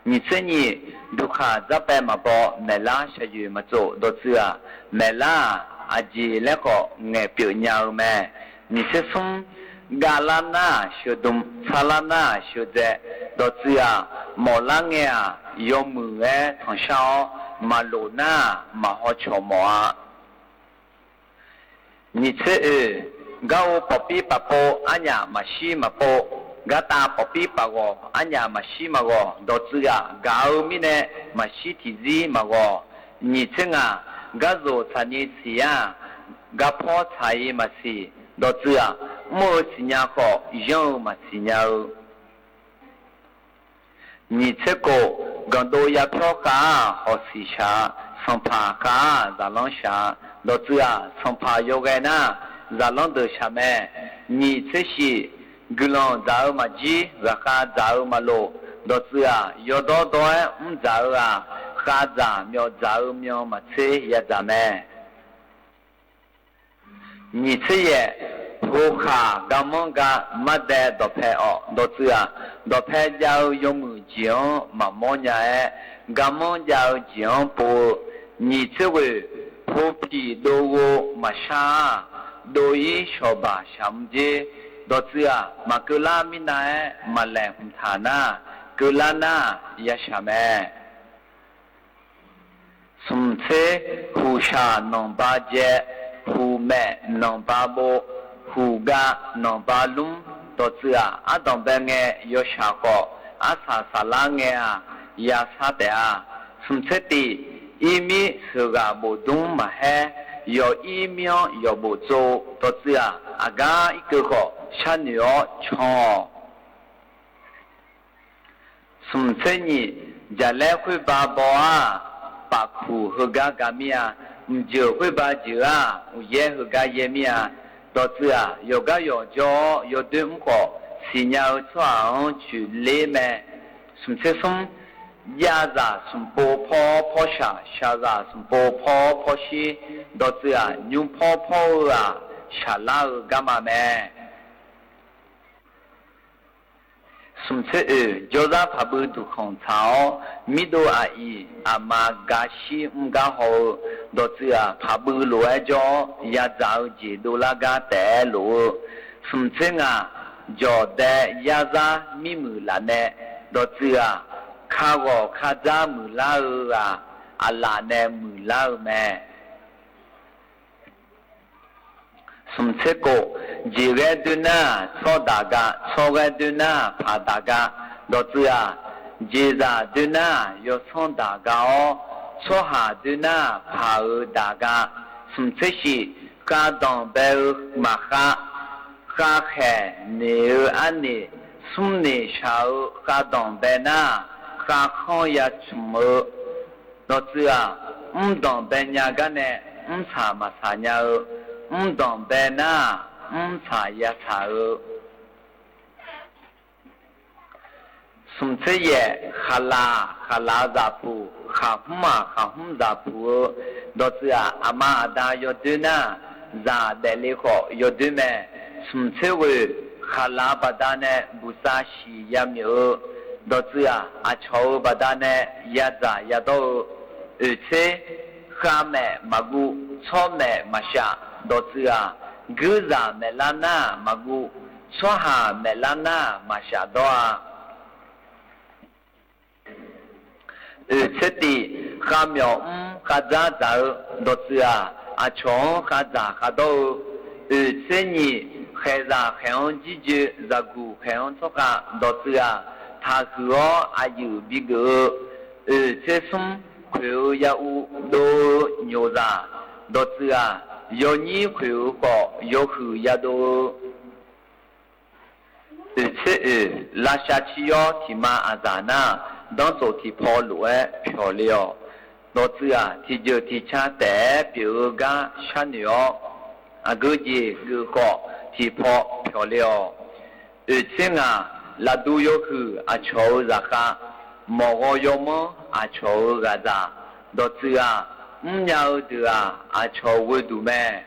Nyiq tser nyiq, duqkhaq dzarpaev maqbaw, maeqlar shaqyoeq maqtsov. Dawqtsuif-aq, maeqlar-aq, aqjeq laer khawf ngaeqpyeuf nya-eu mae. Nyiq tser smr, gavlar nar-aq sheudm, sarlar nar-aq sheudzae. Dawqtsuif-aq, mawflar ngae-aq, yawmuiq-aer tanqshar-awr, maqlof nar-aq, maqhaw cawq mawf-a. Nyiq tser oeq, gar-eu pawqpir paqpov arnyaf maqshir maqpov, gartav pawqpir paqghawq arnyaf maqshir maqghawq. Dawqtsuif-aq, gaq-eu mirnae maqshir tiqzir maqghawq. Nyiq tser ngaq, garzoq tsaqni siq-aq, garpawr tsaq-ir maqsiq. Dawqtsuif-aq, mr-eu siqnya khawf, yanr-eu maqsiq nya-eu. Nyiq tser kof, ganqdov yapyawr khav-aq hawqsiq shaq-a, sanqpaq khav-aq zaqlanr shaq-a. Dawqtsuif-aq, sanqpaq yawghae nar, zaqlanr deuq shaq mae. Nyiq tser shif, guiqlanq dzaq-eu maqjir, ghaqkhav dzaq-eu maqlof. Dawqtsuif-aq, yawdawr dawr-aer mr dzaq-eu-aq, khavdzaq myawf dzaq-eu myan maqtser yadzaq mae. Nyiq tser yaef, hokhaq garmanr gar mardae dawqpae awq. Dawqtsuif-aq, dawqpae jav-eu yawmuiq jeq-anr maqmawr nya-aer, garmanr jav-eu jeq-anr pov-eu. Nyiq tser ghoeq, hopiq dov ghov maqshar-aq, dov-ir shawqbaq shaqmr jer. Dawqtsuif-aq, maqkeuvlar mirnav-aer maqlaeq hmq taq nar, keuvlar nar yashaq mae. Smq tser, huqshaq nanqba jae, huqmaef nanqba bov, huqgav nanqba lmr. Dawqtsuif-aq, ardanqbae ngae yawshaq khawf, arsaq saflar ngae-aq, yashar taef-a. Smq tser tif, irmir sheuqghaq bofdmr maqhaer, yawq ir mir-anr yawq bof tsov. Dawqtsuif-aq, aqgar irkeuv khawf sharnoeq-awr can-awq. Smq tser nyiq, jaqlaer khoerba baw-aq, pafkuq heugar ga mir-a. Mqjeuq khoerba jeuq-aq, uqyaer heugar yaer mir-a. Dawqtsuif-aq, yawqgar yawq jawr-awr yawdoer mr khawf, siqnya-eu tsawrhaq-anr coeqler mae. Smq tser smr, jav zaq smq pov pawr pawr shaq, shaq zaq smq pov pawr pawr shir. Dawqtsuif-aq, nymr pawr pawr-eu-aq, shaqlar-eu garma mae. Smq tser oeq, jawrzar paqbui duqkhanq tsaq-awr, mirdov aqyuif aqma gaqshir mr gar haw-eu. Dawqtsuif-aq, paqbui lof-aer jawr-awr yadzaq-eu jeq dovlar gar taef-aer lof-eu. Smq tser ngaq, jawqdae yarzar mirmuiq lafnae. Dawqtsuif-aq, kaghawq kadzar muiqlar-eu ghaq, aqlaf nae muiqlar-eu mae. Smq tser kof, jeqghaer doer nar tsawr daq ga, tsawrghaer doer nar paq daq ga. Dawqtsuif-aq, jeqzaq doer nar yawsanr daq ga-awr, tsawrhaq doer nar paq-euq daq ga. Smq tser shif, khavdanq bae-eu maqkhav, khavkhaeq noeq-eu arnoeq, smrnoeq shaq-eu khavdanq bae nar, khavkhanr ya tsmq-eu. Dawqtsuif-aq, mrdanq bae nya gar nae mrsaq maqsaq nya-eu, mrdanq bae nar mrsaq ya saq-eu. Smq tser yaef, khaqlaq khaqlaq zaqpuq, khaqhmr-aq khaqhmr zaqpuq-eu. Dawqtsuif-aq, aqma aqda yawdoer nar, zaq daefle khawf yawdoer mae. Smq tser ghoeq, khaqlaq baqdanae buqsav shiq ya myawf-eu. Dawqtsuif-aq, aqcawq-euq baqdanae yadzaq yadawr-eu. Oeq tser, khavmaef maqguv, tsawrmaef maqshaf. Dawqtsuif-aq, guirzaq maeqlar nar maqguv, tsawrhaq maeqlar nar maqshaf dawr-a. Oeq tser tif, khavmyawf mr khavdzar dzaq-eu. Dawqtsuif-aq, aqcawq-anr khavdzaq khavdawr-eu. Oeq tser nyiq, khaeqzaq khaeq-anr jirjoe, zaqguq khaeq-anr tsawrkhav. Dawqtsuif-aq, taqhuiq-awr aqyuif bigeuf-eu. Oeq tser smr, khoeq-eu ya uv dov-eu nyoqzaq. Dawqtsuif-aq, yawnyir khoeq-eu khawf yawhuiq yadov-eu. Oeq tser oeq, lavshav ciryawr tiqma aqzaq nar, danrtsof tiqpaw lof-aer pyawq le-awq. Dawqtsuif-aq, tiqjeuq tiqca taef-aer pyeuf-eu gar sharnoeq-awr, aqgeu jeq geuf khawf tiqpaw pyawq le-awq. Oeq tser ngaq, lafduv yawhuiq aqcawq-euq zaqkhav, mawqghaw yawmanr aqcawq-euq ghaqzaq. Dawqtsuif-aq, mrnya-eu deuq-aq, aqcawq ghoeduq mae.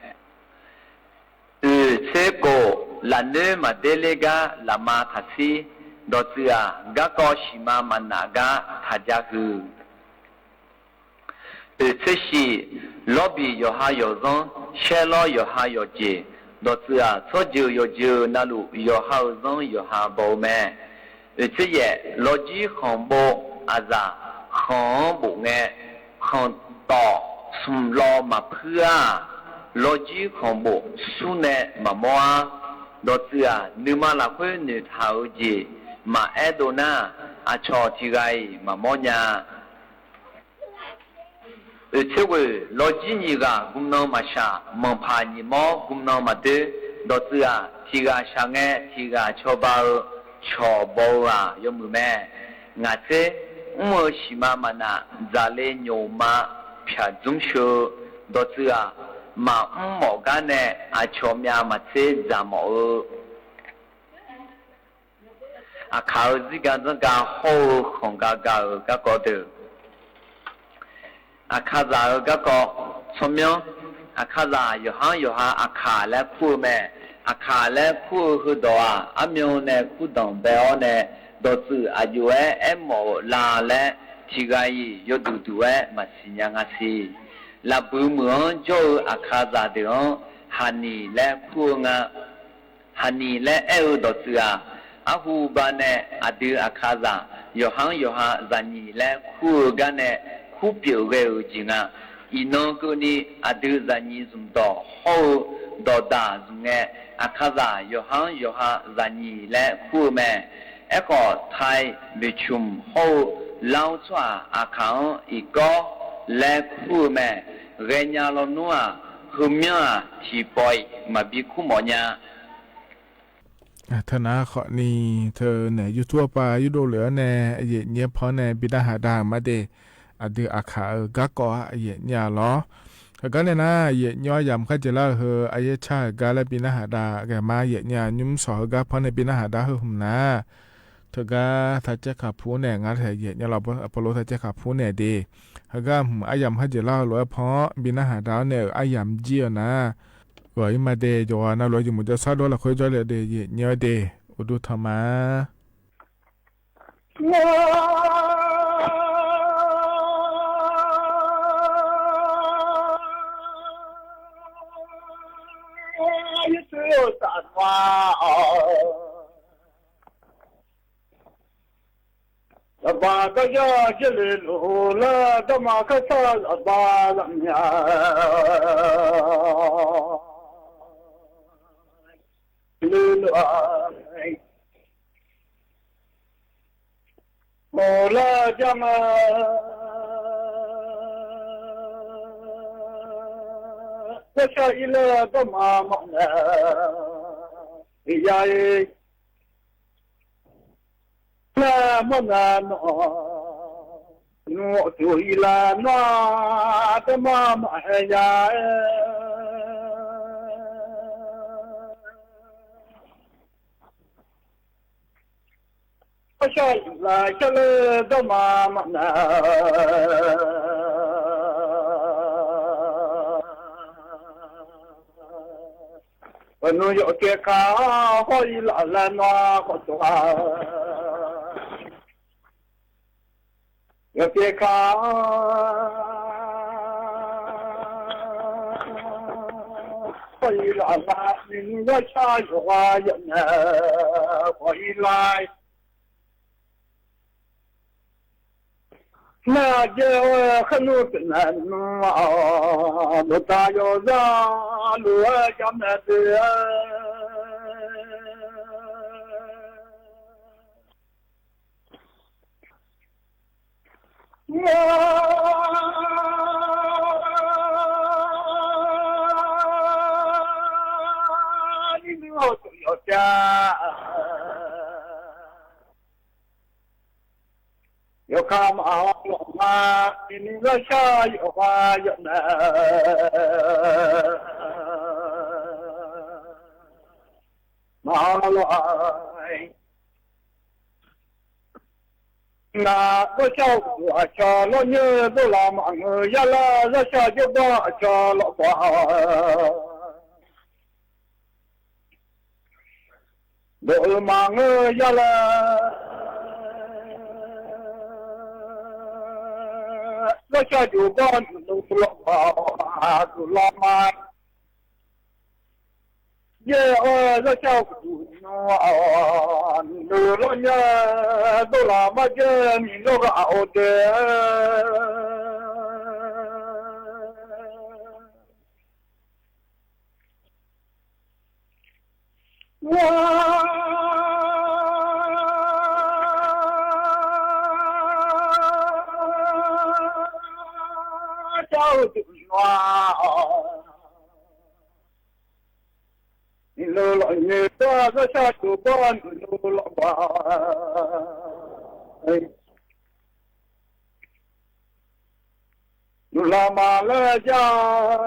Oeq tser kof, lafnoer maqder ler gar lafma taqsir. Dawqtsuif-aq, garkawv shiqma maqnaf gar taqja huiq. Oeq tser shif, lawrbiq yawqha yawqzanr, shaerlawr yawqha yawqjeq. Dawqtsuif-aq, tsawrjeuq yawqjeuq navluf yawqha-euq zanr yawqha baw-eu mae. Oeq tser yaef, lawqjir khanqbov aqzaf khanq-anr bof ngae, khanqtawf smq law maqpuir-a. Lawqjir khanqbof surnae maqmawr-ar. Dawqtsuif-aq, nuima lafkhoer noeqtaq-euq jeq maqaer dov nar, aqcawq tiq ghaq-iq maqmawr nya. Oeq tser ghoeq, lawqjir nyiq ghaq gmnan maqshaq, manqpaq nyiq mawr gmnan maqdoer. Dawqtsuif-aq, tiq ghaq shaq ngae tiq ghaq cawba-eu cawq baw-eu-aq yawmuiq mae. Ngaq tser mr-eu siqma maqnaf, dzaqle nyoqma pyaq dzmr sheu-eu dawqtsuif-aq, maqmr mawf gar nae aqcawq myav maqtser dzaq mawf-eu. Aqkaq-eu zirga zanrga hawr-eu khanqga ga-euq garkawv deuq, Aqkaqzaq-euq garkawv tsawrmyanr. Aqkaqzaq yawqha-anr yawqha Aqkaq laer kur-eu mae. Aqkaq laer kur-eu heudawq-aq, armyan nae kurdanq bae-awr nae, dawqtsuif aqjox-aer aermawf-euq la laer, tiqghaq-iq yawduq duq-aer maqsiq nya nga siq. Lafbuiq meuq-anr jawr-eu Aqkaqzaq deuq-anr Haqniq laer kur-eu nga. Haqniq laer aer-eu dawqtsuif-aq, arhu ba nae aqdui Aqkaqzaq yawqha-anr yawqha Zaqnyiq laer kur-eu gar nae kurpyeuf ghae-euq jeq nga. Iqnan keuvni aqdui Zaqnyiq zmqdawq hawr-eu dawqdaq zmq ngae, Aqkaqzaq yawqha-anr yawqha Zaqnyiq laer kur-eu mae. Aerkhawf, Tai, Boeqcmq hawr-eu Lar-awr tsawrhaq Aqkaq-anr Iqkawr laer kur-eu mae. Ghaenya lawnmr-aq, heumyanr-aq, tiqpawf-iq maqbi kur mawf nya. Teunar khawfni, teunaeq YouTube-a pav yurdov lef-anr nae, aqyuif aqnyir paw-anr nae bi narhaq da-euq ma de. Aqdui Aqkaq-euq garkawv-a aqyuif aqnyir-a lawr. Heugar nae nar, aqyuif aqnyir-awr yamq kharjeq lar-eu heu, aqyaer car-euq gar laer bi narhaq da ghae ma. Aqyuif aqnyir-aq, nymr sawq heugar paw-anr nae bi narhaq dar heu hmq nar, teugar Taqcaer Kaqpur nae ngar taeq aqyuif aqnyir lawr, Apollo Taqcaer Kaqpur nae de. Heugar hmq aryamq kharjeq lar-eu lof-aer paw-anr bi narhaq da-awr nae-euq aryamq jir-eu nar, ghawq-ir ma de. Yawqghaq navluf-aer jeq mq jawrshar dov lafkhoer jawrle de, aqyuif aqnyir-awr de. Uqduq tanq ma. Zaqbaq gar yar jir le luf laer, garma kar sar zaqbaq zaqmya le luf-a. Mawq laer jar nga, garshar ir laer garma mawf nae, iqya-ir laer mawrnae nawq, nmr awqtuq ir laer nar, garma maqaer ya-aer. Garshar yuf laf shar laer garma maqnaeq. Baqnmr yawf kaer ka hawr-ir laf laer nar khawf tov-a. Yawf kaer ka hawr-ir laf laer, nymr garshar yawqghaq yawf naeq khawf-ir lar. Nar jaer-awr kharnmr pyeuf naeq nmr-awq, dawqtaq yawqzaq lof-aer jamnaeq doe-a. Ngar nymr-awr tof yawf tar. Yawkaq maqhaw lawq ma, iqnan garshar yawqghaq yawf naeq maqhaw lawq-a. Ngar garshar uqduq aqcawq lawrnyir dovlaf maqngeur yar laer, garshar jawrgar aqcawq lawqbawq dawq-eu maqngeur yar laer, garshar jawrgar nuqnov lawqbawq aqduq lawr ma. Yaer-awr garshar uqduq nmr-awq, nuqnov lawrnyir dovlaf marjaer miq lawr ghaq-awr dae. Ngar car-eu duq nmr-awq, nuqnov lawrnyoer gar garshar jawrgar nuqnov lawqbawq Laqma laer jar,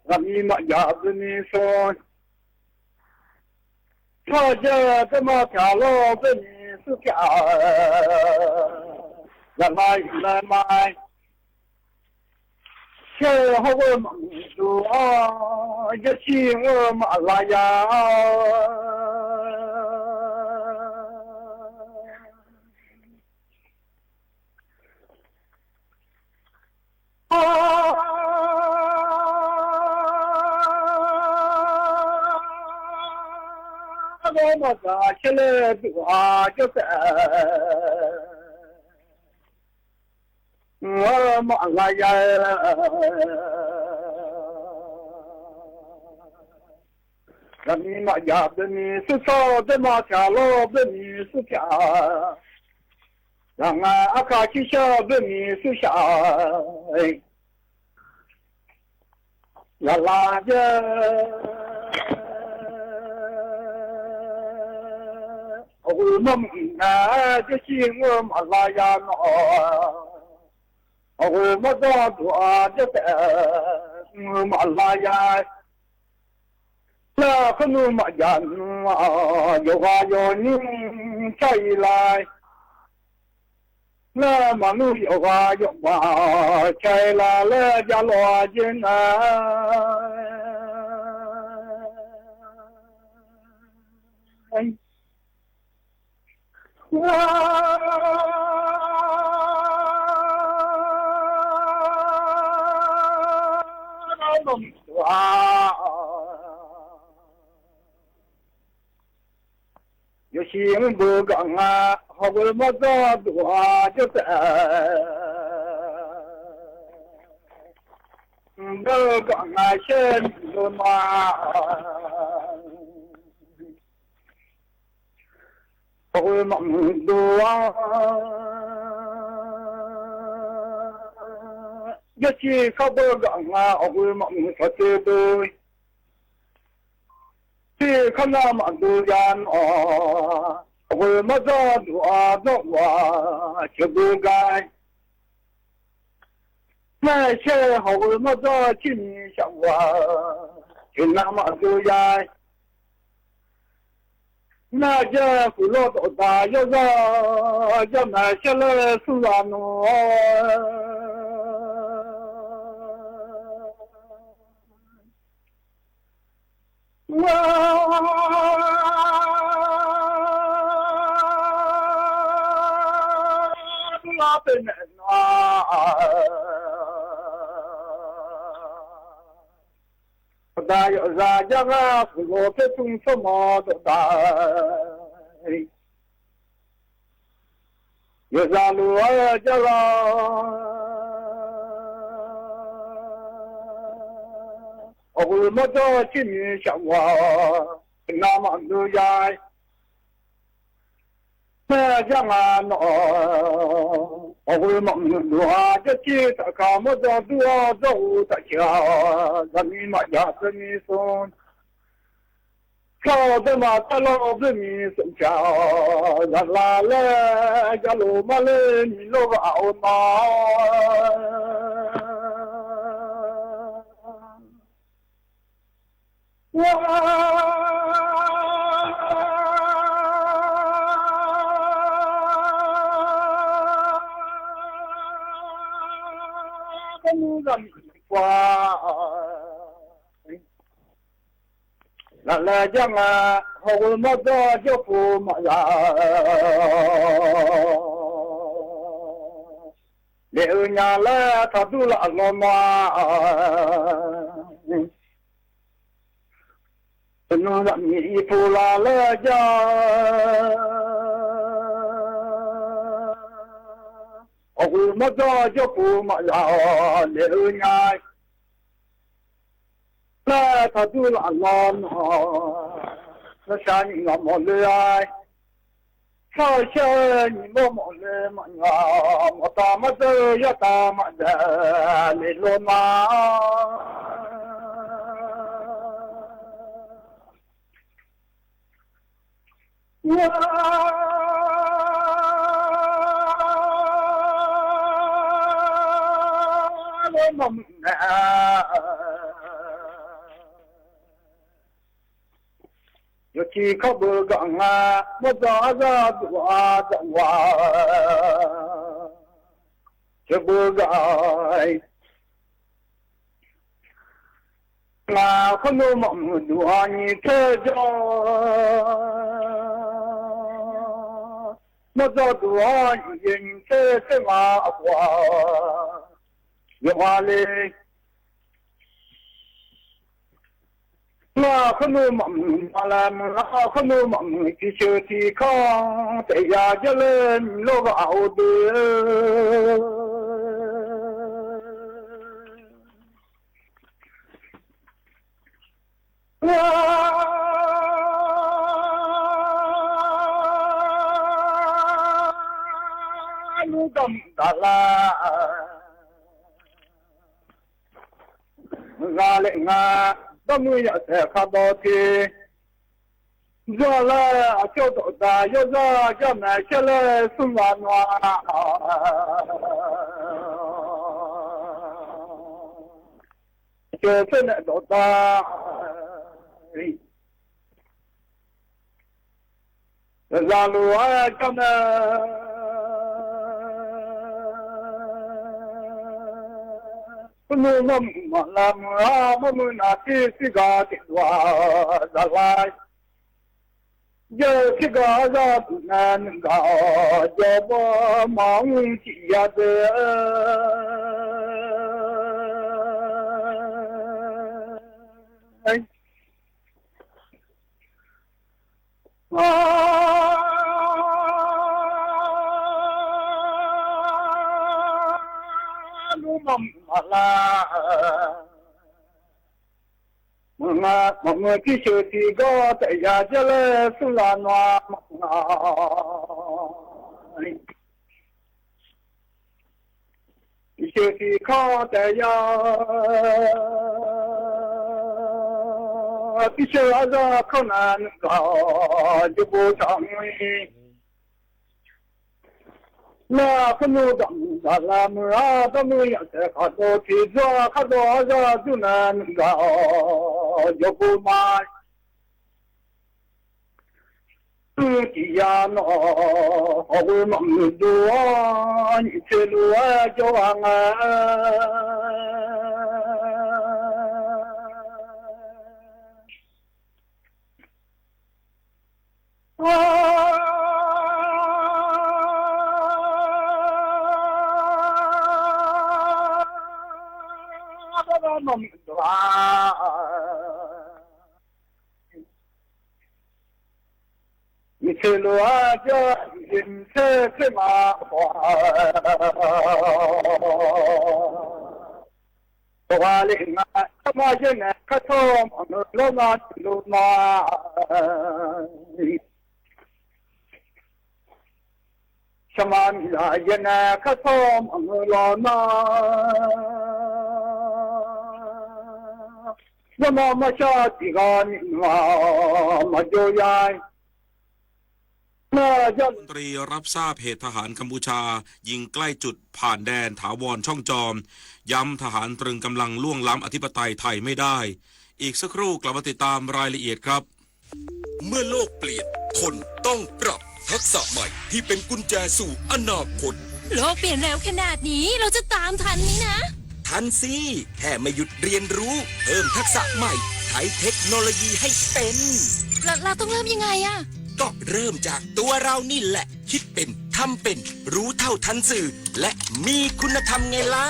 zaqmiq maqjaq boeni smr. Tsawrjeuq dawrma pyaq lawr boeni smr pyaq, zaqlaq iqlaer ma. Shaer-eu hawr-eu maqmuiq duq-awr, yaershir mr-eu maqlaqya-awr. Aqdawr maqzaq shaer laer duq-aq jawr taef-aer, mr-eu maqlaqya-aer, zaqmiq maqjaq boeni smr tsawr dawrma pyaq lawr boeni smr pyaq, zaqngae arka shirshar boeni smr shaq, zaqlaq jaer, aqghoe mawrmuiq ngae, yaershir mr-eu maqlaqya nawq, aqghoe mawrdanr duq-aq jawr taef-aer, mr-eu maqlaqya. Nar khawr nmr maqjaq nmr-aq, yawqghaq yawqnymr car-ir lar. Nar maqnmr yawqghaq yawqghaq car-ir lar laer javlawr-a jaer nar. Yawshiq mr beu gaq nga, hawghoe mawrdanr duq-aq jawr taef-aer, mq beu gaq nga shaer mq lo ma. Hawghoe maqmuiq dov-ar, yaerciv kar beu gaq nga, hawghoe maqmuiq saqtsoeq dov. Tir kar nar maqdov ya nawq, hawghoe mawrdanr duq-aq dawr-aq ceuq dov gar. Nar shaer hawghoe mawrdanr cirni shaq ghaq, ceuq nar maqdov ya. Nar jar kuq lawr dawqdaq yawrzar, jar maeq shaer laer smr ghaq nawq-awr. Aqda yawqzaq jar ghaq puq lof paer tmr tsawrmawq dawqdaq. Yawqzaq luf-aer jar lar, hawghoe mawrdanr cirni shaq ghaq, nar maqdov ya. Nar jar nga nawq, hawghoe maqmuiq dov-aq, jarcir tafkaq mawrdanr dur-awr dawr-eu tafceuq-aq, zaqmiq maqjaq teumirnae smr. Kar-eu dawrma tar lawr-eu boermiq smq pyaq, zaqlaq laer javlof mar ler nyiq lawr ghaq-eu ma. Laflaeq jar nga, hawghoe mawrdanr jawrpuq maqzaq. Laeq-eu nya laer taqdur laf lawr ma. Teuqnmr zaqmiq irpuq laf laer jar, hawghoe mawrdanr jawrpuq maqzaq-awq laeq-eu nya. Laer taqdur laf lawr nawq, nawshaq nyiq ngaq mawf le-a. Shar-eu shaer-eu nyiq mawr mawf le maqnyaf, mawf taf maqdeur-eu yartaf maqdaef le lawr ma. mawrmuiq nae, yawqtiq kar beugar nga, mawrdzaq arzaq duq-a dzaq wa, yawbeugar-iq. Ngaq khawrnur maqmuiq duq-a nyiq tser jawr, mawrdzaq duq-a nyiq yaeq nyiq tser tser ngaq aqkhof-a, yawqha le. Ngaq khawrnur maqmuiq maqlaeq muiq-a, khawrnur maqmuiq tiqsheuq tiqkanr taef ya jarler nyiq lawr ghaq-eu deuq. Ngar nmr dawqmuiq daqlar, ghaq laeq nga, dawrmuiq yaf saef kardawv te. Zaqlaer aqcawq dawqdaq yawzaq jar maeq caerlaer smr la nmr-a. Aqcawq tser naeq dawqdaq zaqluf-aer jar mae. Khawrnur mawrmuiq maqlaeq muiq-a, mawrmuiq naqsir sirgaq tiqdov-aq zaqlaer. Jav-eu sirgaq arzaq duq nae nuigaq-awq, jawrbaw maqmr tiq ya deuq-a. Nmr maqmuiq maqlaeq, maqmuiq tiqsheuq tiqganr taef ya jarler smr la nmr-a. Tiqsheuq tiqkanr taef ya, tiqsheuq arzaq kanr nae nuigaq-awq, jawrbo taq mr-ir. Nar khawrnur dawqmuiq daqlav muiq-a, dawrmuiq yaf saef kardawv tiqdzawr-a, kardawv arzaq dur nae nuigaq-awq, jawrbo ma. Mr tiq ya nawr, hawq-eu maqmuiq dov-awr, nyiq tser lof-aer jawr-a nga. Nyiq tser lof-aer jawr, nyiq tser tser ma khawf-a, khawf-a le nga, arma yaer naeq kar tawr maqngeur lawr nga tiqlof ma. Sharma miqzaq yaer nae kar tawr maqngeur lawr nar, yawrma marshar tiq ghaq nyiq mq-aq maqjawr ya-ir. รัฐมนตรีรับทราบเหตุทหารกัมพูชายิงใกล้จุดผ่านแดนถาวรช่องจอม ย้ำทหารตรึงกำลังล่วงล้ำอธิปไตยไทยไม่ได้ อีกสักครู่กลับมาติดตามรายละเอียดครับ เมื่อโลกเปลี่ยน คนต้องปรับทักษะใหม่ที่เป็นกุญแจสู่อนาคต โลกเปลี่ยนเร็วขนาดนี้ เราจะตามทันไหมนะ ทันสิ แค่ไม่หยุดเรียนรู้ เพิ่มทักษะใหม่ ใช้เทคโนโลยีให้เป็น เรา เราต้องเริ่มยังไงอะ ก็เริ่มจากตัวเรานี่แหละ คิดเป็นทำเป็น รู้เท่าทันสื่อ และมีคุณธรรมไงล่ะ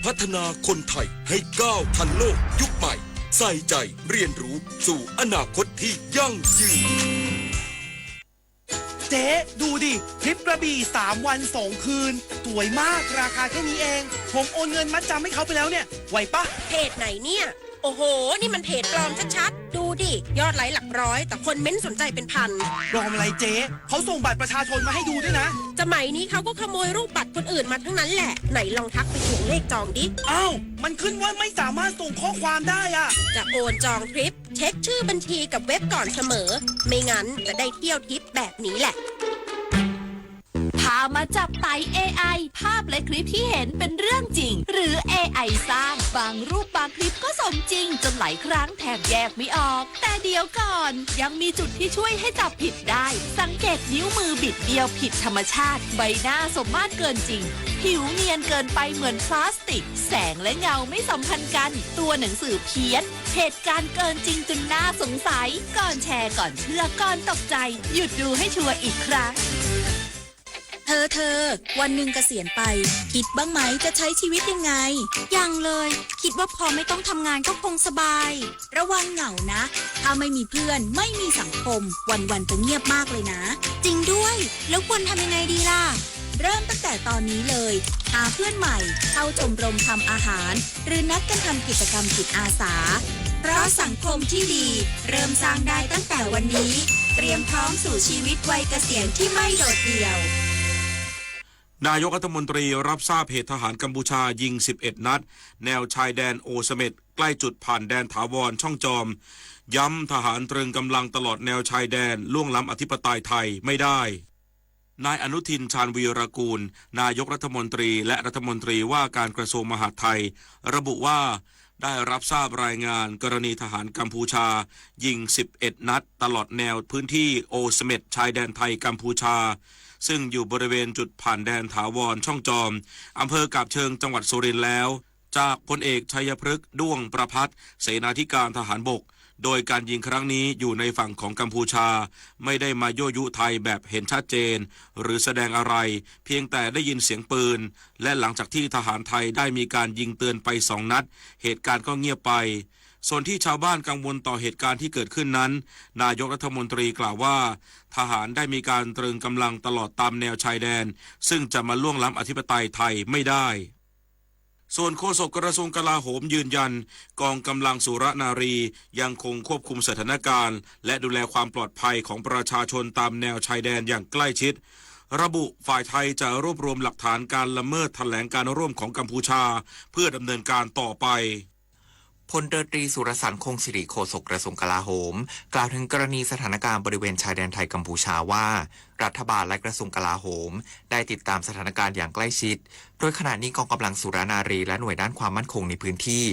พัฒนาคนไทยให้ก้าวทันโลกยุคใหม่ ใส่ใจเรียนรู้สู่อนาคตที่ยั่งยืน เจ๊ ดูดิ ทริปกระบี่สามวันสองคืน สวยมาก ราคาแค่นี้เอง ผมโอนเงินมัดจำให้เขาไปแล้วเนี่ย ไหวปะ เพจไหนเนี่ย โอ้โห นี่มันเพจปลอมชัดๆ ดูดิ ยอดไลค์หลักร้อย แต่คนเม้นต์สนใจเป็นพัน ปลอมอะไรเจ๊ เขาส่งบัตรประชาชนมาให้ดูด้วยนะ สมัยนี้เขาก็ขโมยรูปบัตรคนอื่นมาทั้งนั้นแหละ ไหนลองทักไปทวงเลขจองดิ อ้าว มันขึ้นว่าไม่สามารถส่งข้อความได้อะ จะโอนจองทริป เช็คชื่อบัญชีกับเว็บก่อนเสมอ ไม่งั้นจะได้เที่ยวทริปแบบนี้แหละ ถ เอามาจับไต เอไอ ภาพและคลิปที่เห็นเป็นเรื่องจริง หรือ เอไอ สร้าง บางรูปบางคลิปก็สมจริงจนหลายครั้งแทบแยกไม่ออก แต่เดี๋ยวก่อน ยังมีจุดที่ช่วยให้จับผิดได้ สังเกตนิ้วมือบิดเบี้ยวผิดธรรมชาติ ใบหน้าสมมาตรเกินจริง ผิวเนียนเกินไปเหมือนพลาสติก แสงและเงาไม่สัมพันธ์กัน ตัวหนังสือเพี้ยน เหตุการณ์เกินจริงจนน่าสงสัย ก่อนแชร์ ก่อนเชื่อ ก่อนตกใจ หยุดดูให้ชัวร์อีกครั้ง เธอ เธอ วันหนึ่งเกษียณไป คิดบ้างไหมจะใช้ชีวิตยังไง ยังเลย คิดว่าพอไม่ต้องทำงานก็คงสบาย ระวังเหงานะ ถ้าไม่มีเพื่อน ไม่มีสังคม วันๆจะเงียบมากเลยนะ จริงด้วย แล้วควรทำยังไงดีล่ะ เริ่มตั้งแต่ตอนนี้เลย หาเพื่อนใหม่ เข้าชมรมทำอาหาร หรือนัดกันทำกิจกรรมจิตอาสา เพราะสังคมที่ดี เริ่มสร้างได้ตั้งแต่วันนี้ เตรียมพร้อมสู่ชีวิตวัยเกษียณที่ไม่โดดเดี่ยว นายกรัฐมนตรีรับทราบเหตุทหารกัมพูชายิง สิบเอ็ด นัด แนวชายแดนโอเสเม็ด ใกล้จุดผ่านแดนถาวรช่องจอม ย้ำทหารตรึงกำลังตลอดแนวชายแดน ล่วงล้ำอธิปไตยไทยไม่ได้ นายอนุทิน ชาญวีรกูล นายกรัฐมนตรี และรัฐมนตรีว่าการกระทรวงมหาดไทย ระบุว่า ได้รับทราบรายงานกรณีทหารกัมพูชา ยิง สิบเอ็ด นัด ตลอดแนวพื้นที่โอเสเม็ด ชายแดนไทยกัมพูชา ซึ่งอยู่บริเวณจุดผ่านแดนถาวรช่องจอม อำเภอกาบเชิง จังหวัดสุรินทร์แล้ว จากพลเอกชัยพฤกษ์ ด้วงประภัส เสนาธิการทหารบก โดยการยิงครั้งนี้อยู่ในฝั่งของกัมพูชา ไม่ได้มายั่วยุไทยแบบเห็นชัดเจน หรือแสดงอะไร เพียงแต่ได้ยินเสียงปืน และหลังจากที่ทหารไทยได้มีการยิงเตือนไปสองนัด เหตุการณ์ก็เงียบไป ส่วนที่ชาวบ้านกังวลต่อเหตุการณ์ที่เกิดขึ้นนั้น นายกรัฐมนตรีกล่าวว่า ทหารได้มีการตรึงกำลังตลอดตามแนวชายแดน ซึ่งจะมาล่วงล้ำอธิปไตยไทยไม่ได้ ส่วนโฆษกกระทรวงกลาโหมยืนยัน กองกำลังสุรนารียังคงควบคุมสถานการณ์ และดูแลความปลอดภัยของประชาชนตามแนวชายแดนอย่างใกล้ชิด ระบุฝ่ายไทยจะรวบรวมหลักฐานการละเมิดแถลงการร่วมของกัมพูชา เพื่อดำเนินการต่อไป พลเรือตรีสุรสันต์ คงสิริ โฆษกกระทรวงกลาโหม กล่าวถึงกรณีสถานการณ์บริเวณชายแดนไทยกัมพูชาว่า รัฐบาลและกระทรวงกลาโหม ได้ติดตามสถานการณ์อย่างใกล้ชิด โดยขณะนี้กองกำลังสุรนารีและหน่วยด้านความมั่นคงในพื้นที่